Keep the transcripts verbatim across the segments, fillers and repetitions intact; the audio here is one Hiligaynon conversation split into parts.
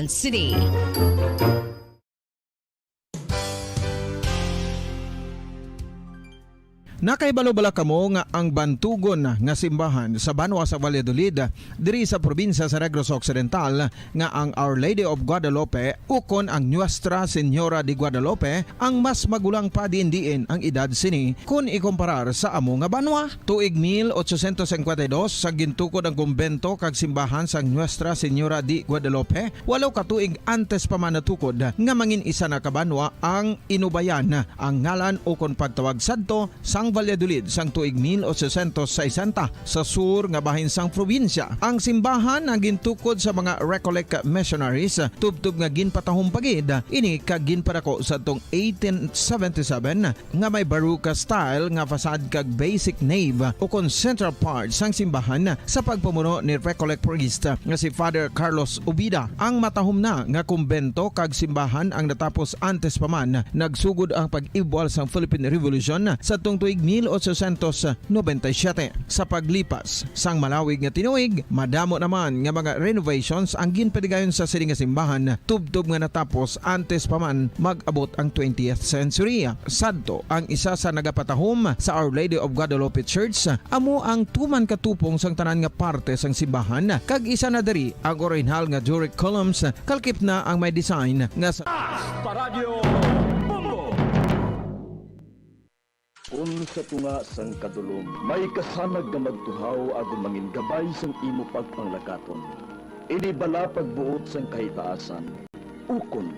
City. Nakahibalo bala kamo nga ang bantugon nga simbahan sa banwa sa Valladolid, diri sa probinsya sa Negros Occidental, nga ang Our Lady of Guadalupe ukon ang Nuestra Señora de Guadalupe ang mas magulang pa diin-diin ang edad sini kon ikumparar sa amo nga banwa? Tuig mil ochocientos cincuenta y dos, sa gintukod ang kumbento kag simbahan sang Nuestra Señora de Guadalupe, walo ka tuig antes pa man natukod nga mangin isa na ka banwa ang Inubayan, ang ngalan ukon pagtawag sadto sang Valladolid sang tuig mil ochocientos sesenta, sa sur nga bahin sang probinsya. Ang simbahan ang gintukod sa mga Recollect missionaries, tubtob nga ginpatahom pa gid ini kag ginpadako sadtong eighteen seventy-seven, nga may Baroque style nga facade kag basic nave ukon central part sang simbahan sa pagpamuno ni Recollect priest nga si Father Carlos Ubida. Ang matahom na nga kumbento kag simbahan ang natapos antes pa man nagsugod ang pag-ibwal sang Philippine Revolution sadtong tuig mil ochocientos noventa y siete. Sa paglipas sang malawig nga tinuig, madamo naman nga mga renovations ang ginpatigayon sa sini nga simbahan, tubtob nga natapos antes pa man mag-abot ang twentieth century. Sadto, ang isa sa nagapatahom sa Our Lady of Guadalupe Church amo ang tuman ka tupong sang tanan nga parte sang simbahan, kag isa na diri ang orihinal nga Doric columns, kalkip na ang may design nga sa Paradyo Bombo. Kon sa tunga sang kadulom may kasanag nga magtuhaw agod mangin gabay sang imo pagpanglakaton, ini bala pagbuot sang kahitaasan, ukon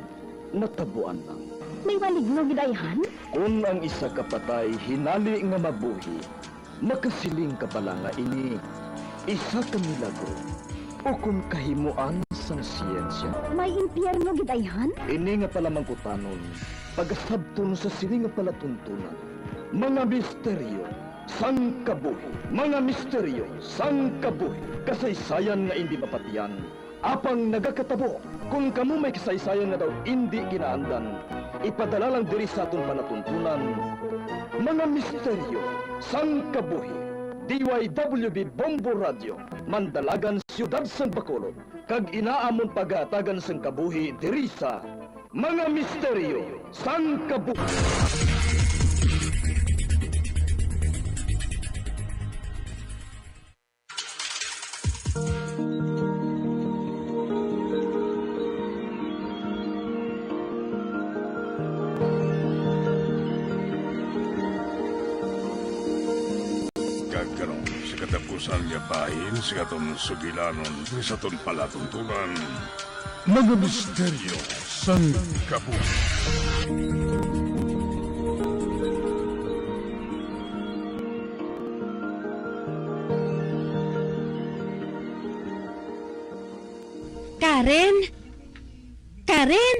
natabuan lang? May maligno gid ayhan? Kon ang isa ka patay hinali nga mabuhi, makasiling ka bala nga ini isa ka milagro ukon kahimoan sang siyensya? May impyerno gid ayhan? Ini nga palamangkutanon pagasabton sa sini nga palatuntunan. Mga misteryo sang kabuhi. Mga misteryo sang kabuhi. Kasaysayan nga indi mapatian, apang nagakatabo. Kon kamo may kasaysayan nga daw indi ginaandan, ipadala lang diri sa aton palatuntunan. Mga misteryo sang kabuhi. D Y W B Bombo Radio, Mandalagan, Siyudad sang Bacolod, kag ina amon pagahatagan sang kabuhi diri sa Mga Misteryo sang Kabuhi. Kag karon, sa katapusan nga bahin sa aton sugilanon, sa aton palatuntunan, Mga misteryo sang kabuhi. Karen? Karen?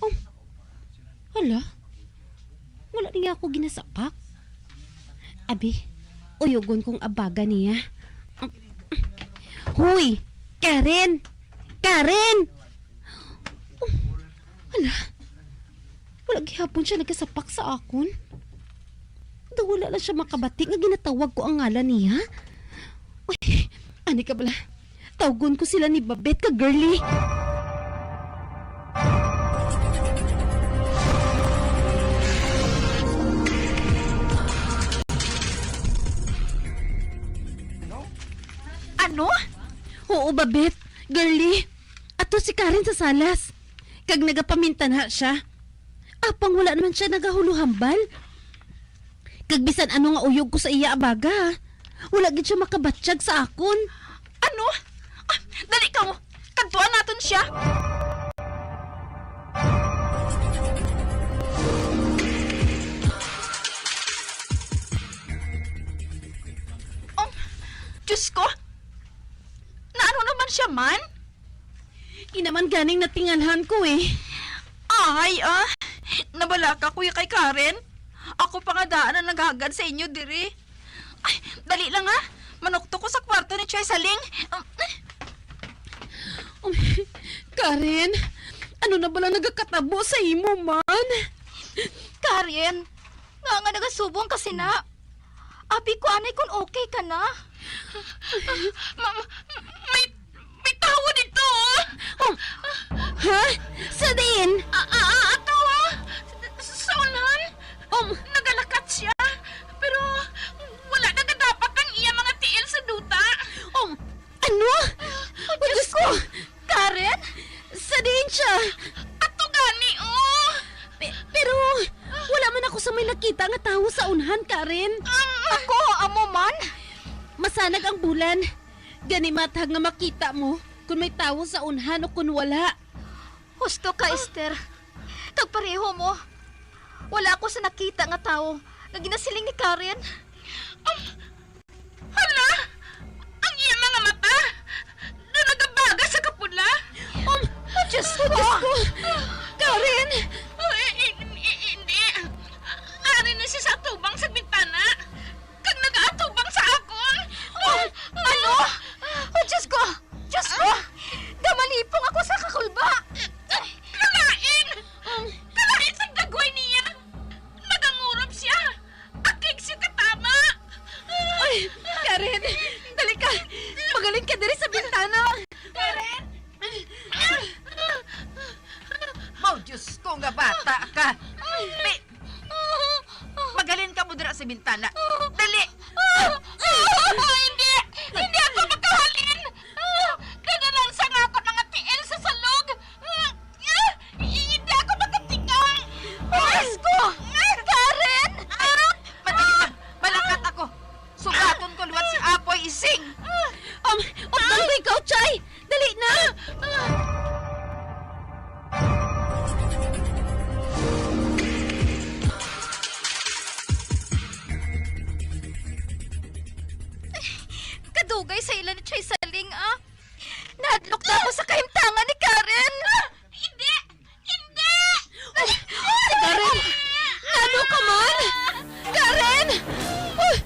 Oh, hala? Wala niya ako ginasapak. Abi, uyugon kong abaga niya. Hoy! Karen! Karen! Oh, hala? Wala gihapon siya nagasapak sa akon. Daw wala lang siya makabati nga ginatawag ko ang ngalan niya. Uy, ani ka bala? Tawgon ko sila ni Babet kag Girly. Ano? Oo, Babet. Girly, ato si Karen sa salas. Kag nagapamintanha siya. Apang wala naman siya nagahuluhambal. Kag bisan ano nga uyog ko sa iya, abaga, wala gid siya makabatyag sa akon. Ano? Ah, dali kamo. Kadtuan naton siya. Oh, Diyos ko. Naano naman siya man? Inaman ganing natingalhan ko eh. Ay, ah. Nabalaka ko ya kay Karen. Ako pa nga daan ang naghagad sa inyo diri. Ay, dali lang ha. Manuktok ko sa kwarto ni Choy Saling. Um, Karen, ano na bala nagakatabo sa imo man? Karen, nga nga nagasubong ka sina? Abi ko anay kung okay ka na. Ma-, ma-, may, may tawo dito, oh. Oh, Ha? Sa diin? A-, a-, a-, ato, ha? Sa unahan, Um, nagalakat siya, pero wala nagadapat ang iya mga tiil sa duta. Um, ano? Oh, Diyos ko! Karen? Sa diin siya? Ato gani, oh! Pe-, pero wala man ako sa may nakita nga tawo sa unahan, Karen. Ako, amo man. Masanag ang bulan. Gani matag nga makita mo kung may tawo sa unahan o kung wala. Husto ka, Esther. Kag pareho mo. Wala ako sa nakita nga tawo nga ginasiling ni Karen. Um, hala! Ang iya mga mata! Daw nagabaga sa kapula! Um, oh, Diyos ko! Diyos ko! Karen! Oh, eh, eh, eh, hindi. Ari na siya sa atubang sa bintana. Kag nagaatubang sa akon. Oh, ano? Oh, Diyos ko! Diyos ko! Gamalipong ako sa kakulba! Kalain! Kalain sa dagway niya! Nagangurob siya! Akig siya katama! Ay, Karen! Dali ka! Magaling ka diri sa bintana! Karen! Mao, Diyos ko, nga bata ka! May, Maghalin ka mo dira sa bintana. Dali! Hindi! Hindi ako makahalin! Kay nalansa nga ako mga tiil sa salog! Hindi ako makatikang! Diyos ko! Karen! Madali na! Malakat ako! Sugaton ko liwat si Apoy Ising! Um, updan ko ikaw, Chay! Dali na! Kadugay sa ila ni Chay Saling, ah. Nahadlok na ako sa kahimtangan ni Karen. Hindi! Hindi! Karen! Ano ka man? Karen! Oh,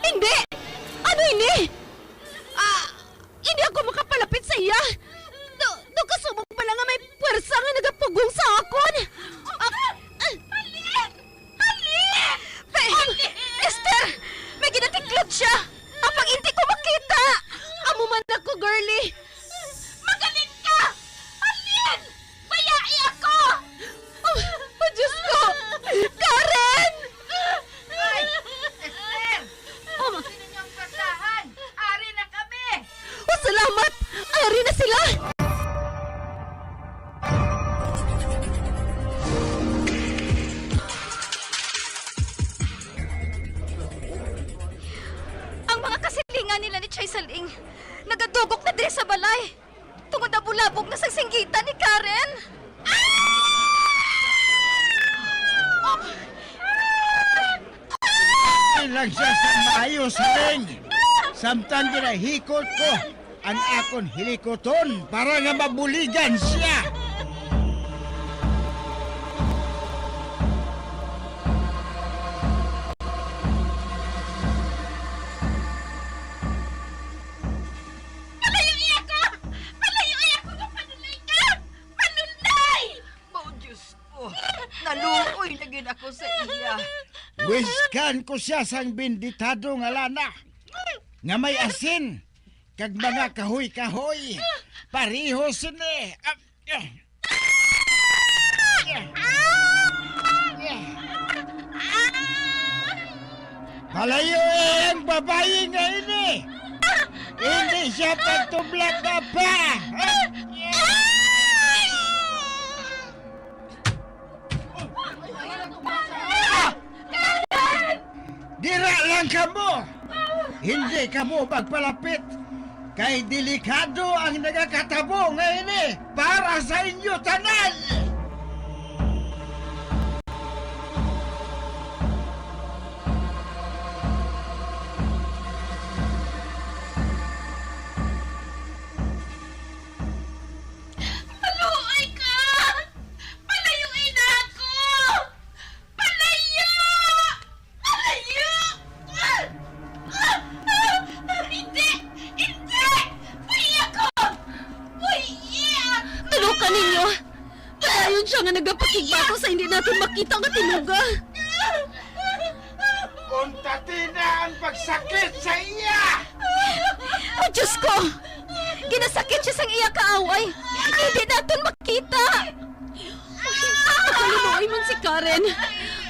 hindi! Ano ini? Ah, hindi ako makapalapit sa iya. Do, do kasubong pala nga may puwersa nga nagapugong sa akon. Ah, ah. Halin! Halin! Pe-, Esther! May ginatiklod siya! Apang hindi ko makita! Amo man ako, girly! Magaling ka! Halin! Bayai ako! Oh, oh, Diyos ko! Karen! Ay, Esther! Huwag ninyong pasahan! Ari na kami! Oh, salamat! Ari na sila! Ang mga kasilingan nila ni Chay Saling nagadugok na diri sa balay. Tungod nabulabog na sang singgitan ni Karen. Ilag siya sa maayo, Saling. Samtang ginahikot ko ang akon hilikoton para nga mabuligan siya. Palayoi ako! Palayoi ako nga panulay ka! Panulay! Oh, Diyos ko, naluoy na gid ako sa iya. Wiskan ko siya sang benditado nga lana, nga may asin, kag mga kahoy-kahoy, pareho sini. Ah, ah. Palayo ang babayi nga ini! Hindi siya pagtublag na pa! Dira lang kamo! Hindi kamo magpalapit! Kay delikado ang nagakatabo nga ini para sa inyo tanan! Maluoy ka! Palayoi na ako! Palayo! Palayo! Ah! Ah! Ah! Hindi! Buhi ako! Buhi! Tulokan ninyo! Padayon siya nga nagapakigbato sa hindi naton makita nga tinuga. Kuntatina ang pagsakit sa iya! Oh, Diyos ko! Ginasakit siya sang iya kaaway. Hindi naton makita. Pagkalumoy man si Karen,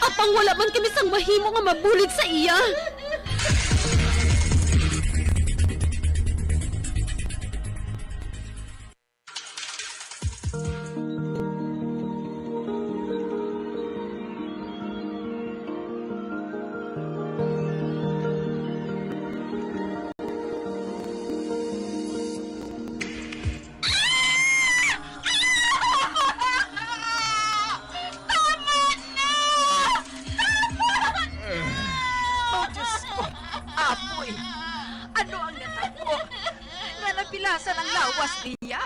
apang wala man kami sang mahimo nga mabulig sa iya. Tama na! Tama na! Oh, Diyos ko! Apoy! Ano ang natabo nga napilasan ang lawas niya?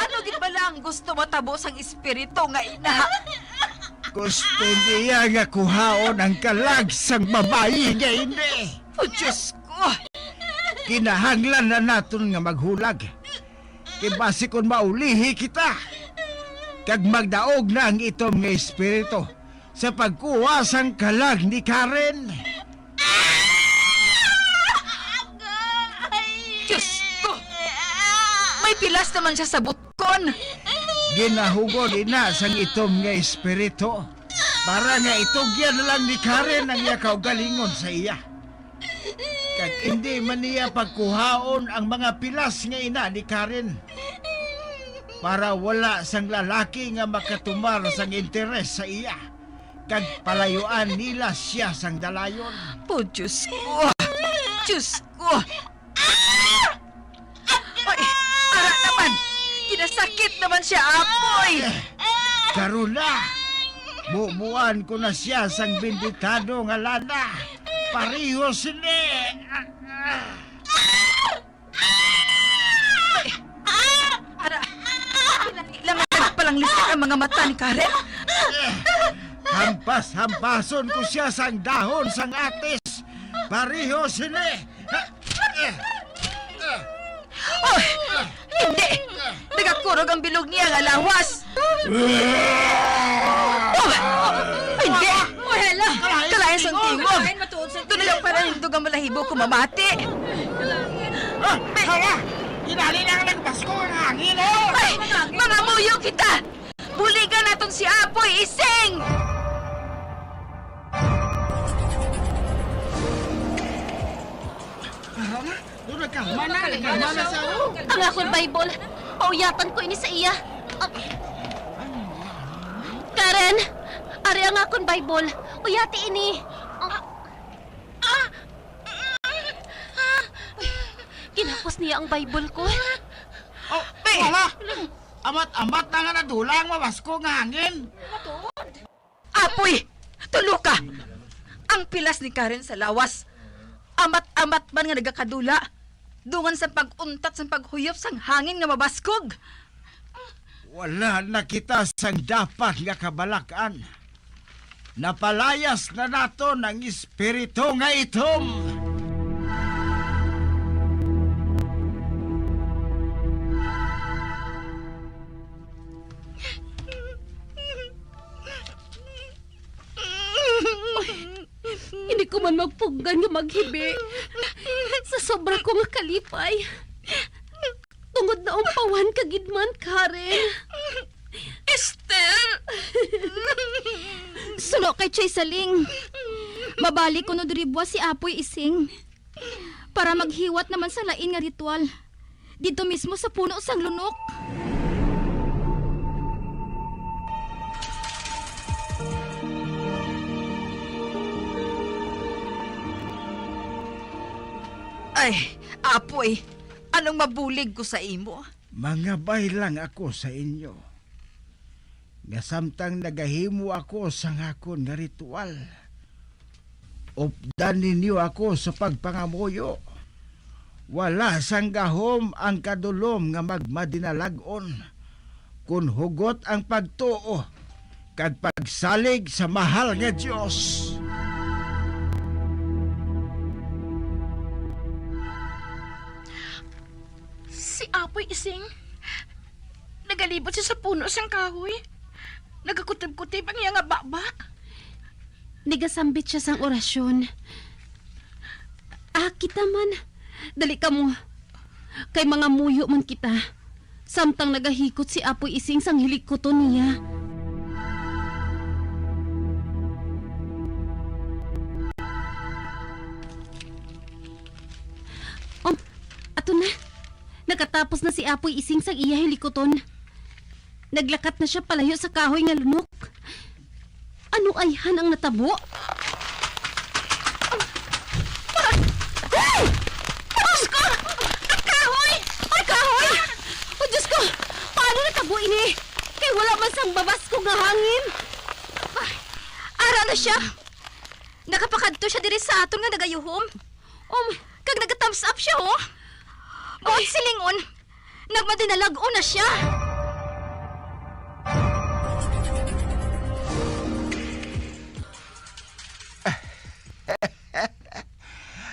Ano gid bala ang gusto matabo sang espiritu nga ina? Gusto niya nga kuhaon ang kalag sang babayi nga ini. Oh, Diyos ko! Kinahanglan na naton nga maghulag. Kay basi kon maulihi kita, kag magdaog na ang itom nga espiritu sa pagkuha sang kalag ni Karen. Diyos ko! May pilas naman siya sa butkon! Ginahugod ina sang itom nga espiritu para nga itugyan na lang ni Karen ang iya kaugalingon sa iya. Kag indi man niya pagkuhaon ang mga pilas nga ina ni Karen, para wala sang lalaki nga makatumar sang interes sa iya, kag palayuan nila sia sang dalayon. Oh, Diyos ko! Diyos ko! Ay, ara naman! Ginasakit naman siya, Apoy! Karon na, bubuan ko na sia sang benditado nga lana. Pareho sini. Ara, kinahanglan nga nagpalanglisik ang mga mata ni Karen. Hampas-hampason ko sia sang dahon sang atis. Pareho sini. Oh, hindi! Nagakurog ang bilog niya nga lawas! Oh, hindi! Oh, hala! Kalain sang tingog! Doon na lang para nindog ang balahibo ko mamati! Ah, hala! Kinali na ang nagbasko ang hangin, oh! Ay! Mangamuyo kita! Buligan naton si Apoy Ising! Ano na? Doon nagkamana, nagkamana sa, oh. Ang akon Bible, pauyatan ko ini sa iya. Ah. Karen, ari ang akon Bible. Uyati ini. Ah, ah, ah, ginapos niya ang Bible ko. Oh, wala. Amat-amat na nga nadula ang mabasko nga hangin. Apoy! Tulo ka! Ang pilas ni Karen sa lawas. Amat-amat man nga nagakadula. Dungan sa pag-untat sang paghuyop sang hangin nga mabaskog. Wala na kita sang dapat nga kabalak-an. Napalayas na naton ang espiritu nga itom. Uy, hindi ko man magpuggan nga maghibi sa sobra ko nga kalipay. Tungod na umpawan ka gid man, Karen. Esther! Suno kay Chay Saling, mabalik kuno diri buwas si Apoy Ising para maghiwat naman sa lain nga ritual didto mismo sa puno sang lunok. Ay, Apoy, anong mabulig ko sa imo? Mangabay lang ako sa inyo, nga samtang nagahimo ako sang akon nga ritual, updan ninyo ako sa pagpangamuyo. Wala sang gahom ang kadulom nga magmadinalag-on, kon hugot ang pagtuo kag pagsalig sa mahal nga Dios. Si Apoy Ising, nagalibot siya sa puno sang kahoy. Nagakutib-kutib ang iya nga baba. Nagasambit siya sang orasyon. Ah, kita man. Dali kamo. Kay mangamuyo man kita. samtang nagahikot si Apoy Ising sang hilikuton niya. Um, ato na. Nakatapos na si Apoy Ising sang iya hilikuton. Naglakat na sia palayo sa kahoy nga lunok. Ano ayhan ang natabo? Ay! Diyos ko! Ang kahoy! Ang kahoy! O Diyos ko! Paano natabo ini? Kay wala man sang mabaskog nga hangin. Ay, ara na siya! Nakapakadto siya diri sa aton nga nagayuhom. Um, kag naga-thumbs up siya, oh. Buot silingon, nagmadinalag-on na siya.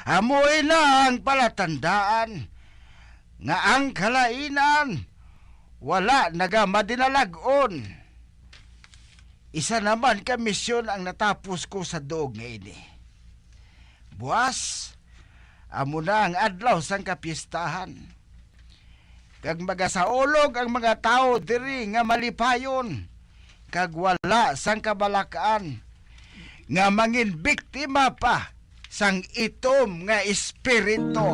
Amo ina ang palatandaan nga ang kalainan wala nagamadinalag-on. Isa naman ka misyon ang natapos ko sa duog nga ini. Buas, amo na ang adlaw sang kapiestahan. Kag magasaulog ang mga tawo diri nga malipayon, kag wala sang kabalak-an nga mangin biktima pa sang itom nga espiritu.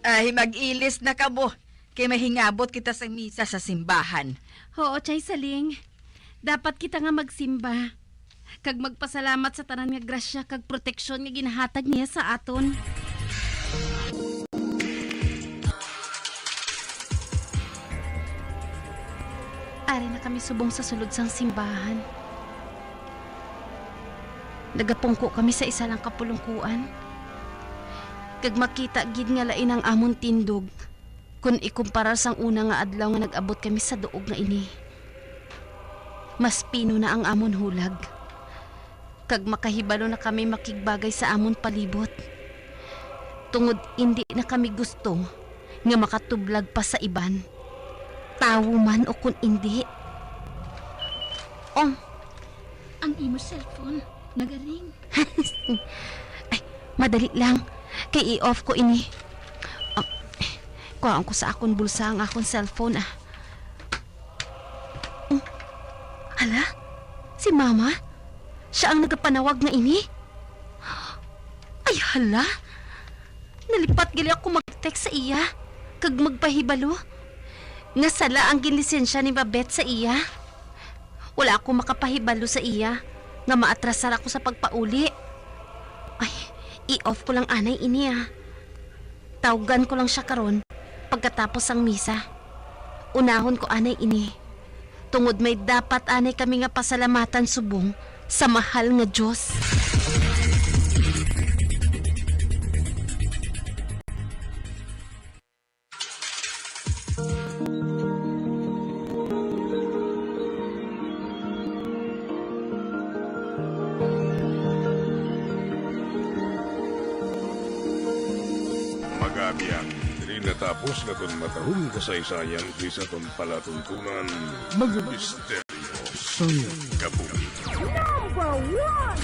Ay, mag-ilis na kamo, kay mahingabot kita sa misa sa simbahan. Oo, Chay Saling. Dapat kita nga magsimba kag magpasalamat sa tanan nga grasya kag proteksyon nga ginahatag niya sa aton. Ari na kami subong sa sulod sang simbahan. Nagapungko kami sa isa lang ka pulungkuan, kag makita gid nga lain ang amon tindog kon ikumparar sang una nga adlaw nga nag-abot kami sa duog nga ini. Mas pino na ang amon hulag, kag makahibalo na kami makigbagay sa amon palibot, tungod indi na kami gusto nga makatublag pa sa iban, tawo man ukon indi. Oh, ang imo cellphone nagaring. Ay, madali lang. Kay i-off ko ini. Ah, kuhaon ko sa akon bulsa ang akon cellphone, ah. Oh, hala? Si Mama? Siya ang nagapanawag nga ini? Ay, hala! Nalipat gali ako mag-text sa iya kag magpahibalo nga sala ang ginlisensya ni Babette sa iya. Wala ako makapahibalo sa iya nga maatrasar ako sa pagpauli. Ay, i-off ko lang anay ini, ah. Tawgan ko lang sia karon pagkatapos sang misa. Unahon ko anay ini, tungod may dapat anay kami nga pasalamatan subong sa mahal nga Dios. Mag-abyan, diri natapos naton matahong kasaysayan diri sa aton palatuntunan, mga misteryo sang kabuhi. Number one!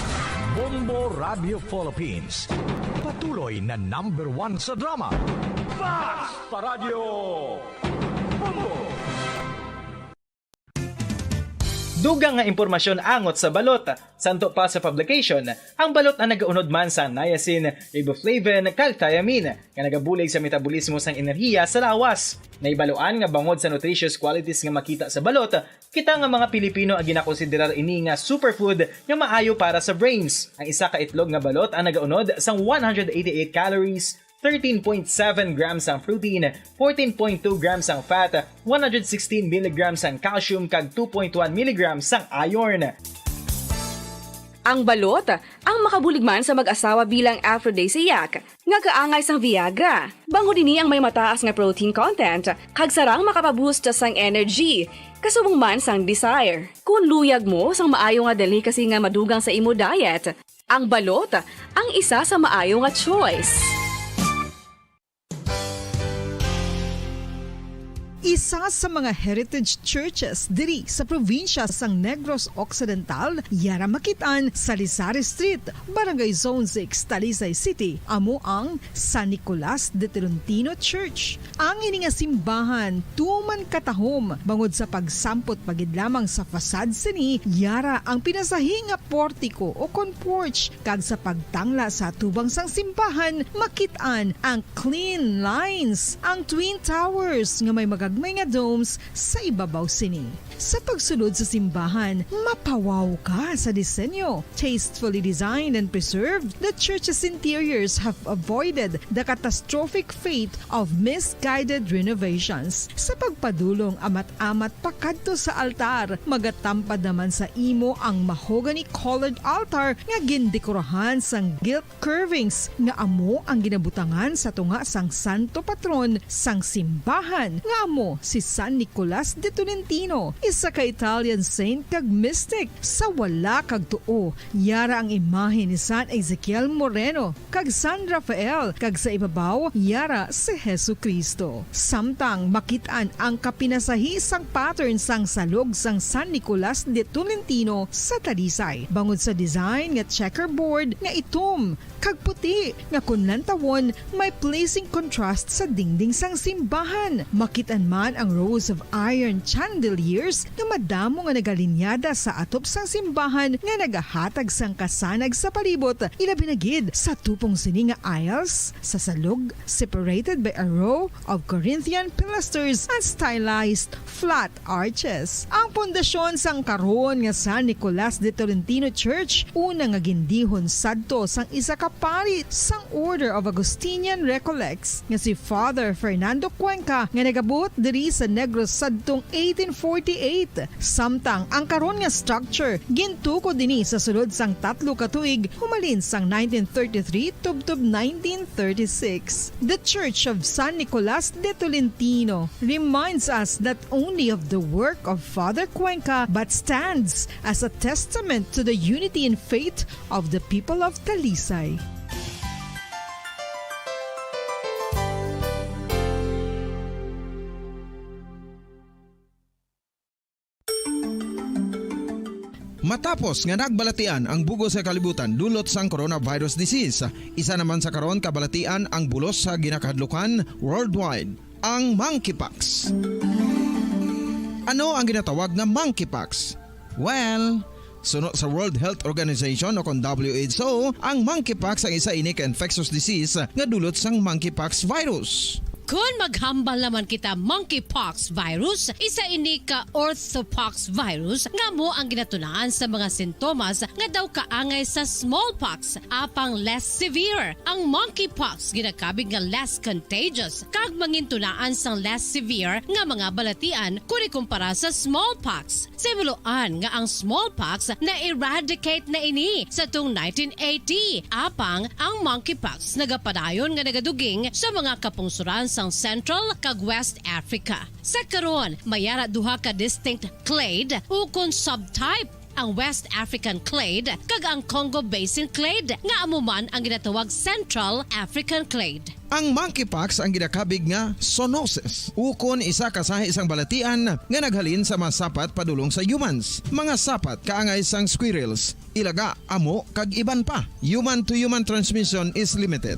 Bombo Radio Philippines, patuloy na number one sa drama. Basta Radyo Bombo! Dugang nga impormasyon angot sa balot. Santo pa sa publication, ang balot ang nagaunod man sa niacin, riboflavin, kag thiamine, nga nagabulig sa metabolismo sang enerhiya sa lawas. Nahibaluan nga bangod sa nutritious qualities nga makita sa balot, kita nga mga Pilipino ang ginakonsiderar ini nga superfood nga maayo para sa brains. Ang isa ka itlog nga balot ang nagaunod sang one hundred eighty-eight calories, thirteen point seven grams ang protein, fourteen point two grams ang fat, one hundred sixteen milligrams ang calcium, kag two point one milligrams ang iron. Ang balot, ang makabulig man sa mag-asawa bilang aphrodisiac, nga kaangay sang Viagra. Bangod ini ang may mataas nga protein content, kag sarang makapaboost sang energy, kasubong man sang desire. Kung luyag mo sang maayo nga delicacy nga madugang sa imo diet, ang balot ang isa sa maayo nga choice. Isa sa mga heritage churches diri sa probinsya sang Negros Occidental, yara makit-an sa Lizares Street, Barangay Zone six, Talisay City, amo ang San Nicolas de Tolentino Church. Ang ini nga simbahan tuman katahom bangod sa pagsampot pa gid lamang sa facade sini, yara ang pinasahi nga portiko o kon porch, kag sa pagtangla sa atubang sang simbahan, makit-an ang clean lines, ang twin towers nga may magagmay nga domes sa ibabaw sini. Sa pagsulod sa simbahan, mapawaw ka sa disenyo. Tastefully designed and preserved, the church's interiors have avoided the catastrophic fate of misguided renovations. Sa pagpadulong amat-amat pakadto sa altar, magatampad naman sa imo ang mahogany-colored altar nga gindekorahan sang gilt curvings nga amo ang ginabutangan sa tunga sang santo patron sang simbahan, nga amo si San Nicolas de Tolentino, isa ka Italian saint kag mystic. Sa wala kag tuo, yara ang imahe ni San Ezekiel Moreno kag San Rafael, kag sa ibabaw, yara si Jesu-Cristo. Samtang makit-an ang kapinasahi sang pattern sang salog sang San Nicolas de Tolentino sa Talisay, bangod sa design nga checkerboard nga itom kag puti, nga kon lantawon, may pleasing contrast sa dingding sang simbahan. Makit-an man ang rows of iron chandeliers nga madamo nga nagalinyada sa atop sang simbahan nga nagahatag sang kasanag sa palibot, ilabi na gid sa tupong sini nga aisles sa salog, separated by a row of Corinthian pilasters and stylized flat arches. Ang pundasyon sang karon nga San Nicolas de Tolentino Church, una nga gindihon sadto sang isa ka pari sang Order of Augustinian Recollects nga si Father Fernando Cuenca, nga nagabuot diri sa Negros sadtong eighteen forty-eight. Samtang ang karon nga structure gintukod ini sa sulod sang tatlo ka tuig, humalin sang nineteen thirty-three tubtob nineteen thirty-six. The Church of San Nicolas de Tolentino reminds us not only of the work of Father Cuenca, but stands as a testament to the unity in faith of the people of Talisay. Matapos nga nagbalatian ang bug-os nga kalibutan dulot sang coronavirus disease, isa naman sa karon kabalatian ang bulos sa ginakahadlukan worldwide, ang monkeypox. Ano ang ginatawag nga monkeypox? Well, suno sa World Health Organization o kon W H O, ang monkeypox ang isa ini ka infectious disease nga dulot sang monkeypox virus. Kon maghambal naman kita monkeypox virus, isa ini ka orthopox virus nga amo ang ginatunaan sa mga sintomas nga daw kaangay sa smallpox, apang less severe. Ang monkeypox ginakabig nga less contagious kag mangintunaan sang less severe nga mga balatian kon ikumpara sa smallpox. Sa himuloan nga ang smallpox na-eradicate na ini sa tong nineteen eighty, apang ang monkeypox nagapadayon nga nagaduging sa mga kapungsoran sang Central kag West Africa. Sa karon, may ara duha ka distinct clade ukon subtype, ang West African clade kag ang Congo Basin clade, nga amo man ang ginatawag Central African clade. Ang monkeypox ang ginakabig nga zoonosis, ukon isa ka sahi sang balatian nga naghalin sa mga sapat padulong sa humans. Mga sapat kaangay sang squirrels, ilaga, amo, kag iban pa. Human to human transmission is limited.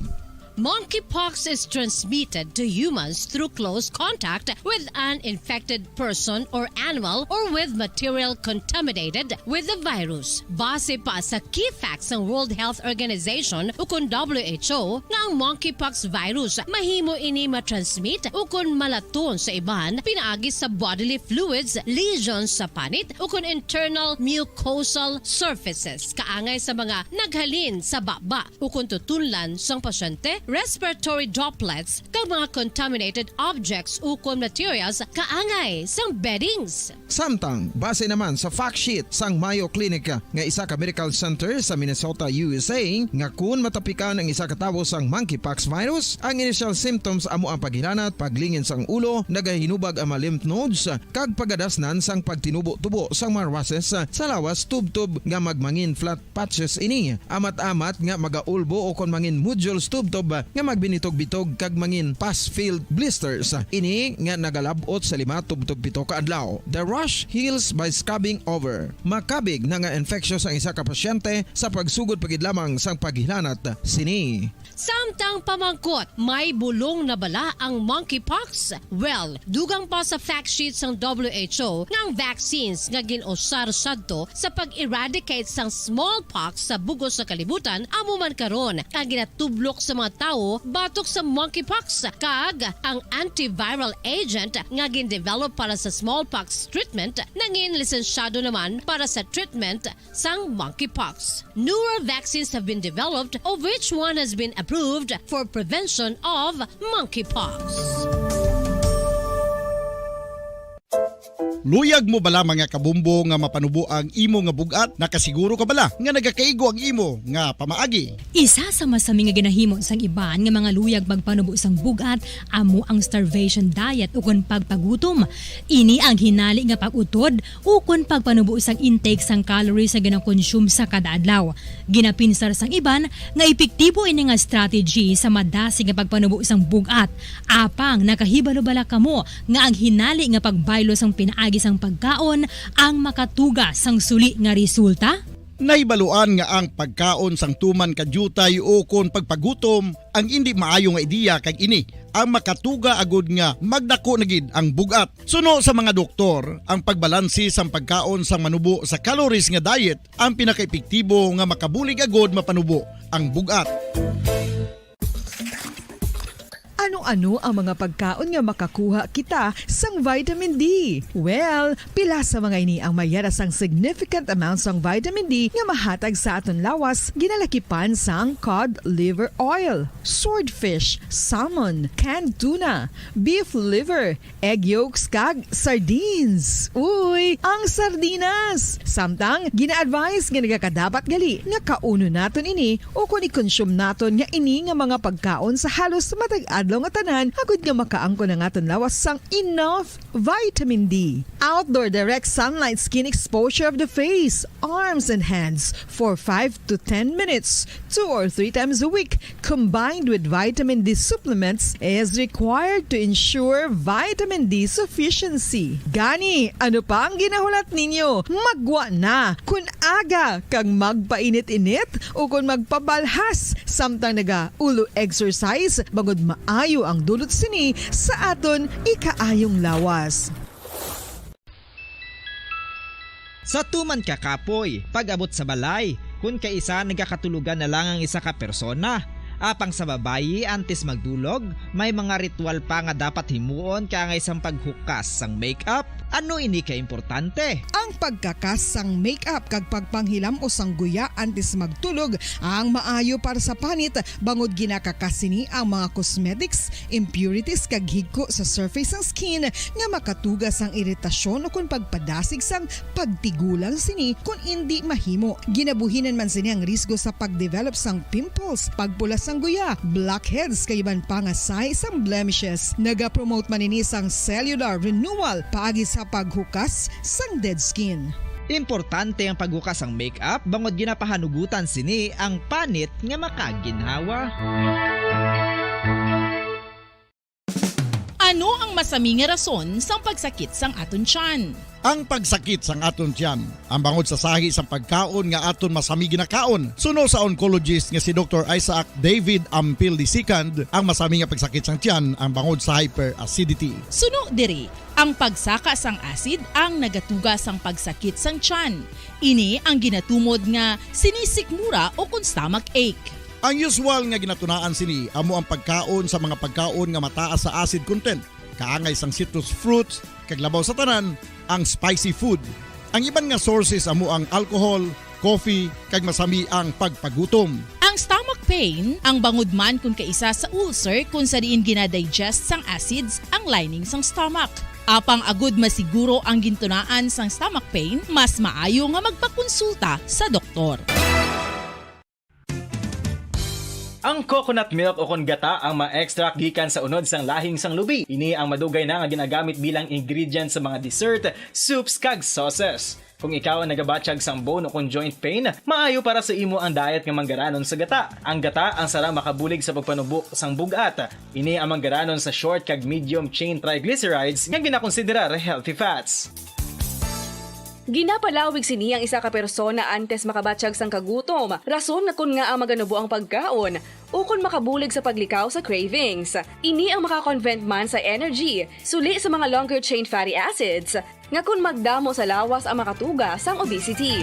Monkeypox is transmitted to humans through close contact with an infected person or animal or with material contaminated with the virus. Base pa sa key facts sang World Health Organization ukon W H O nga ang monkeypox virus mahimo ini matransmit ukon malaton sa iban pinaagi sa bodily fluids, lesions sa panit ukon internal mucosal surfaces kaangay sa mga naghalin sa baba ukon tutunlan sang pasyente, respiratory droplets, kag mga contaminated objects ukon materials kaangay sang beddings. Samtang, base naman sa fact sheet sang Mayo Clinic nga isa ka medical center sa Minnesota, U S A, nga kun matapikan ang isa ka tawo sang monkeypox virus, ang initial symptoms amo ang paghilanat, paglingin sang ulo, nagahinubag ang mga lymph nodes, kag pagadasnan sang pagtinubo-tubo sang mga rashes sa lawas tubtob nga magmangin flat patches ini. Amat-amat nga magaulbo o kon mangin nodules tubtob nga magbinitog-bitog kag mangin pus-filled blisters. Ini nga nagalab-ot sa lima tubtob pito ka adlaw. The rash heals by scrubbing over. Makabig na nga infectious ang isa ka pasyente sa pagsugod pa gid lamang sang paghilanat sini. Samtang pamangkot, may bulong na bala ang monkeypox? Well, dugang pa sa fact sheet sang W H O nga ang vaccines nga gin-usar sadto sa pag-eradicate sang smallpox sa bug-os nga kalibutan amo man karon ang ginatublok sa mga tawo batok sa monkeypox, kag ang antiviral agent nga gin-develop para sa smallpox treatment nangin lisensyado naman para sa treatment sang monkeypox. Newer vaccines have been developed, of which one has been approved for prevention of monkeypox. Luyag mo bala, mga kabumbo, nga mapanubo ang imo nga bug-at? Nakasiguro ka bala nga nagakaigo ang imo nga pamaagi? Isa sa masami nga ginahimo sang iban nga mga luyag magpanubo sang bug-at amo ang starvation diet ukon pagpagutom. Ini ang hinali nga pag-utod ukon pagpanubo sang intake sang calories nga ginakonsume sa kada adlaw. Ginapinsar sang iban nga epektibo ini nga strategy sa madasig nga pagpanubo sang bug-at. Apang nakahibalo bala kamo nga ang hinali nga pagbaylo sang pinaagi sang pagkaon ang makatuga sang suli nga resulta? Nahibaluan nga ang pagkaon sang tuman ka diutay ukon pagpagutom ang indi maayo nga ideya, kag ini ang makatuga agud nga magdako na gid ang bug-at. Suno sa mga doktor, ang pagbalanse sang pagkaon sang manubo sa calories nga diet ang pinakaepektibo nga makabulig agud mapanubo ang bug-at. Ano-ano ang mga pagkaon nga makakuha kita sang vitamin D? Well, pila sa mga ini ang mayara sang significant amount sang vitamin D nga mahatag sa aton lawas, ginalakipan sang cod liver oil, swordfish, salmon, canned tuna, beef liver, egg yolks, kag sardines. Uy, ang sardinas! Samtang, gina-advise nga nagakadapat gali nga kaunon naton ini ukon i-consume naton nga ini nga mga pagkaon sa halos matag adlaw nga tanan, agud nga makaangkon ang aton lawas sang enough vitamin D. Outdoor direct sunlight skin exposure of the face, arms, and hands for five to ten minutes, two or three times a week, combined with vitamin D supplements, is required to ensure vitamin D sufficiency. Gani, ano pa ang ginahulat ninyo? Maggwa na! Kun aga kag magpainit-init ukon magpabalhas samtang naga-ulo exercise, bangod maayo ang dulot sini sa aton ikaayong lawas. Sa tuman ka kapoy, pag-abot sa balay, kun kaisa nagakatulogan na lang ang isa ka persona. Apang sa babayi, antes magdulog, may mga ritual pa nga dapat himuon kaangay sang paghukas sang makeup. Ano ini ka importante? Ang pagkakas sang makeup kag pagpanghilam-os sang guya antes magtulog ang maayo para sa panit, bangod ginakakas sini ang mga cosmetics, impurities, kag higko sa surface sang skin nga makatuga sang iritasyon ukon pagpadasig sang pagtigulang sini kon indi mahimo. Ginabuhinan man sini ang risgo sa pagdevelop sang pimples, pagpula sang guya, blackheads, kag iban pa nga sign sang blemishes. Nagapromote man ini sang cellular renewal paagi sa paghukas sang dead skin. Importante ang paghukas sang makeup bangod ginapahanugutan sini ang panit nga makaginhawa. Ano ang masami nga rason sang pagsakit sang aton tiyan? Ang pagsakit sang aton tiyan, ang bangod sa sahi sang pagkaon nga aton masami ginakaon. Suno sa oncologist nga si Doktor Isaac David Ampil the second, ang masami nga pagsakit sang tiyan ang bangod sa hyperacidity. Suno diri, ang pagsaka sang acid ang nagatuga sang pagsakit sang tiyan. Ini ang ginatumod nga sinisikmura ukon stomach ache. Ang usual nga ginatunaan sini amo ang pagkaon sa mga pagkaon nga mataas sa acid content, kaangay sang citrus fruits, kag labaw sa tanan, ang spicy food. Ang iban nga sources amo ang alcohol, coffee, kag masami ang pagpagutom. Ang stomach pain, ang bangod man kun kaisa sa ulcer kun sa diin ginadigest sang acids ang lining sang stomach. Apang agud masiguro ang gintunaan sang stomach pain, mas maayo nga magpakonsulta sa doktor. Ang coconut milk ukon gata ang ma-extract gikan sa unod sang lahing sang lubi. Ini ang madugay na nga ginagamit bilang ingredient sa mga dessert, soups, kag sauces. Kung ikaw ang nagabatyag sang bone o kon joint pain, maayo para sa imo ang diet nga manggaranon sa gata. Ang gata ang sarang makabulig sa pagpanubo sang bug-at. Ini ang manggaranon sa short kag medium chain triglycerides nga ginakonsiderar healthy fats. Ginapalawig sini ang isa ka persona antes makabatyag sang kagutom, rason nga kon ngaa maganubo ang pagkaon, ukon makabulig sa paglikaw sa cravings. Ini ang maka-convert man sa energy, suli sa mga longer chain fatty acids, nga kon magdamo sa lawas ang makatuga sang obesity.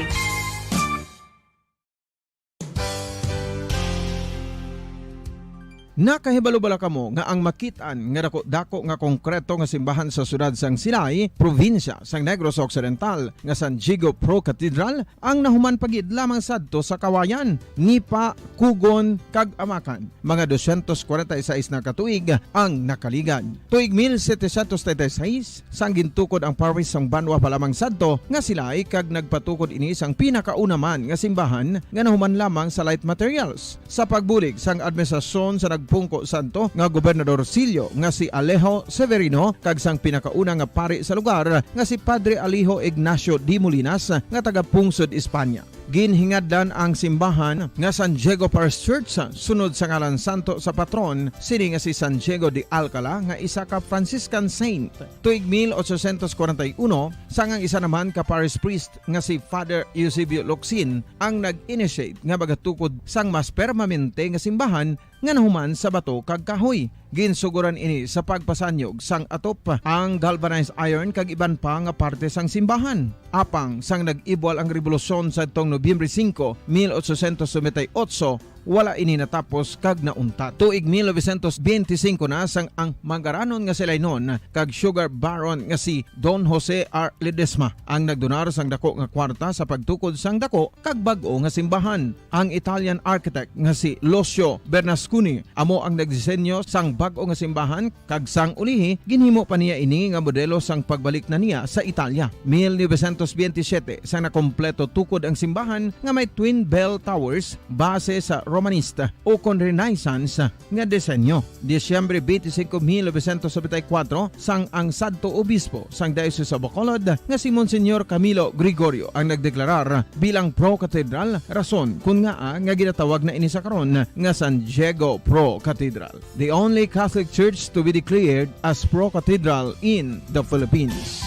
Nakahibalo bala kamo nga ang makit-an nga dako-dako nga konkreto nga simbahan sa siyudad sang Silay, probinsya sang Negros Occidental, nga San Diego Pro Cathedral, ang nahuman pa gid lamang sadto sa kawayan, ni pa kugon kag amakan. Mga dosyentos kwarenta y seis na ka tuig ang nakaligad. Tuig mil setecientos treinta y seis, sang gintukod ang parish sang banwa pa lamang sadto nga Silay kag nagpatukod ini sang pinakauna man nga simbahan nga nahuman lamang sa light materials. Sa pagbulig sang administrasyon sa nagpungko sadto nga gobernador silyo nga si Alejo Severino kag sang pinakauna nga pari sa lugar nga si Padre Alejo Ignacio de Molinas nga taga-pungsod Espanya. Ginhingadlan ang simbahan nga San Diego Parish Church sunod sa ngalan santo sa patron sini nga si San Diego de Alcala nga isa ka Franciscan saint. Tuig mil ochocientos kwarenta y uno, sang ang isa naman ka parish priest nga si Father Eusebio Locsin ang nag-initiate nga magatukod sang mas permanente nga simbahan nga nahuman sa bato kag kahoy. Ginsugoran ini sa pagpasanyog sang atop, ang galvanized iron kag iban pa nga parte sang simbahan. Apang sang nag-ibwal ang rebolusyon sadtong Nobyembre singko, mil ochocientos noventa y ocho, wala ini natapos kag nauntat. Tuig mil novecientos benti singko na sang ang manggaranon nga Silaynon kag sugar baron nga si Don Jose R. Ledesma ang nagdonar sang dako nga kwarta sa pagtukod sang dako kag bag-o nga simbahan. Ang Italian architect nga si Lucio Bernasconi amo ang nagdisenyo sang bag-o nga simbahan, kag sang ulihi, ginhimo pa niya ini nga modelo sang pagbalik na niya sa Italia. Mil novecientos benti siyete, sang nakompleto tukod ang simbahan nga may twin bell towers base sa Romanesque o kon Renaissance nga disenyo. Disyembre twenty-five, mil novecientos noventa y cuatro, sang ang sadto obispo sang Diocese of Bacolod nga si Monsignor Camilo Gregorio ang nagdeklarar bilang pro-cathedral, rason kon ngaa nga ginatawag na ini sa karon nga San Diego Pro Cathedral, the only Catholic church to be declared as pro-cathedral in the Philippines.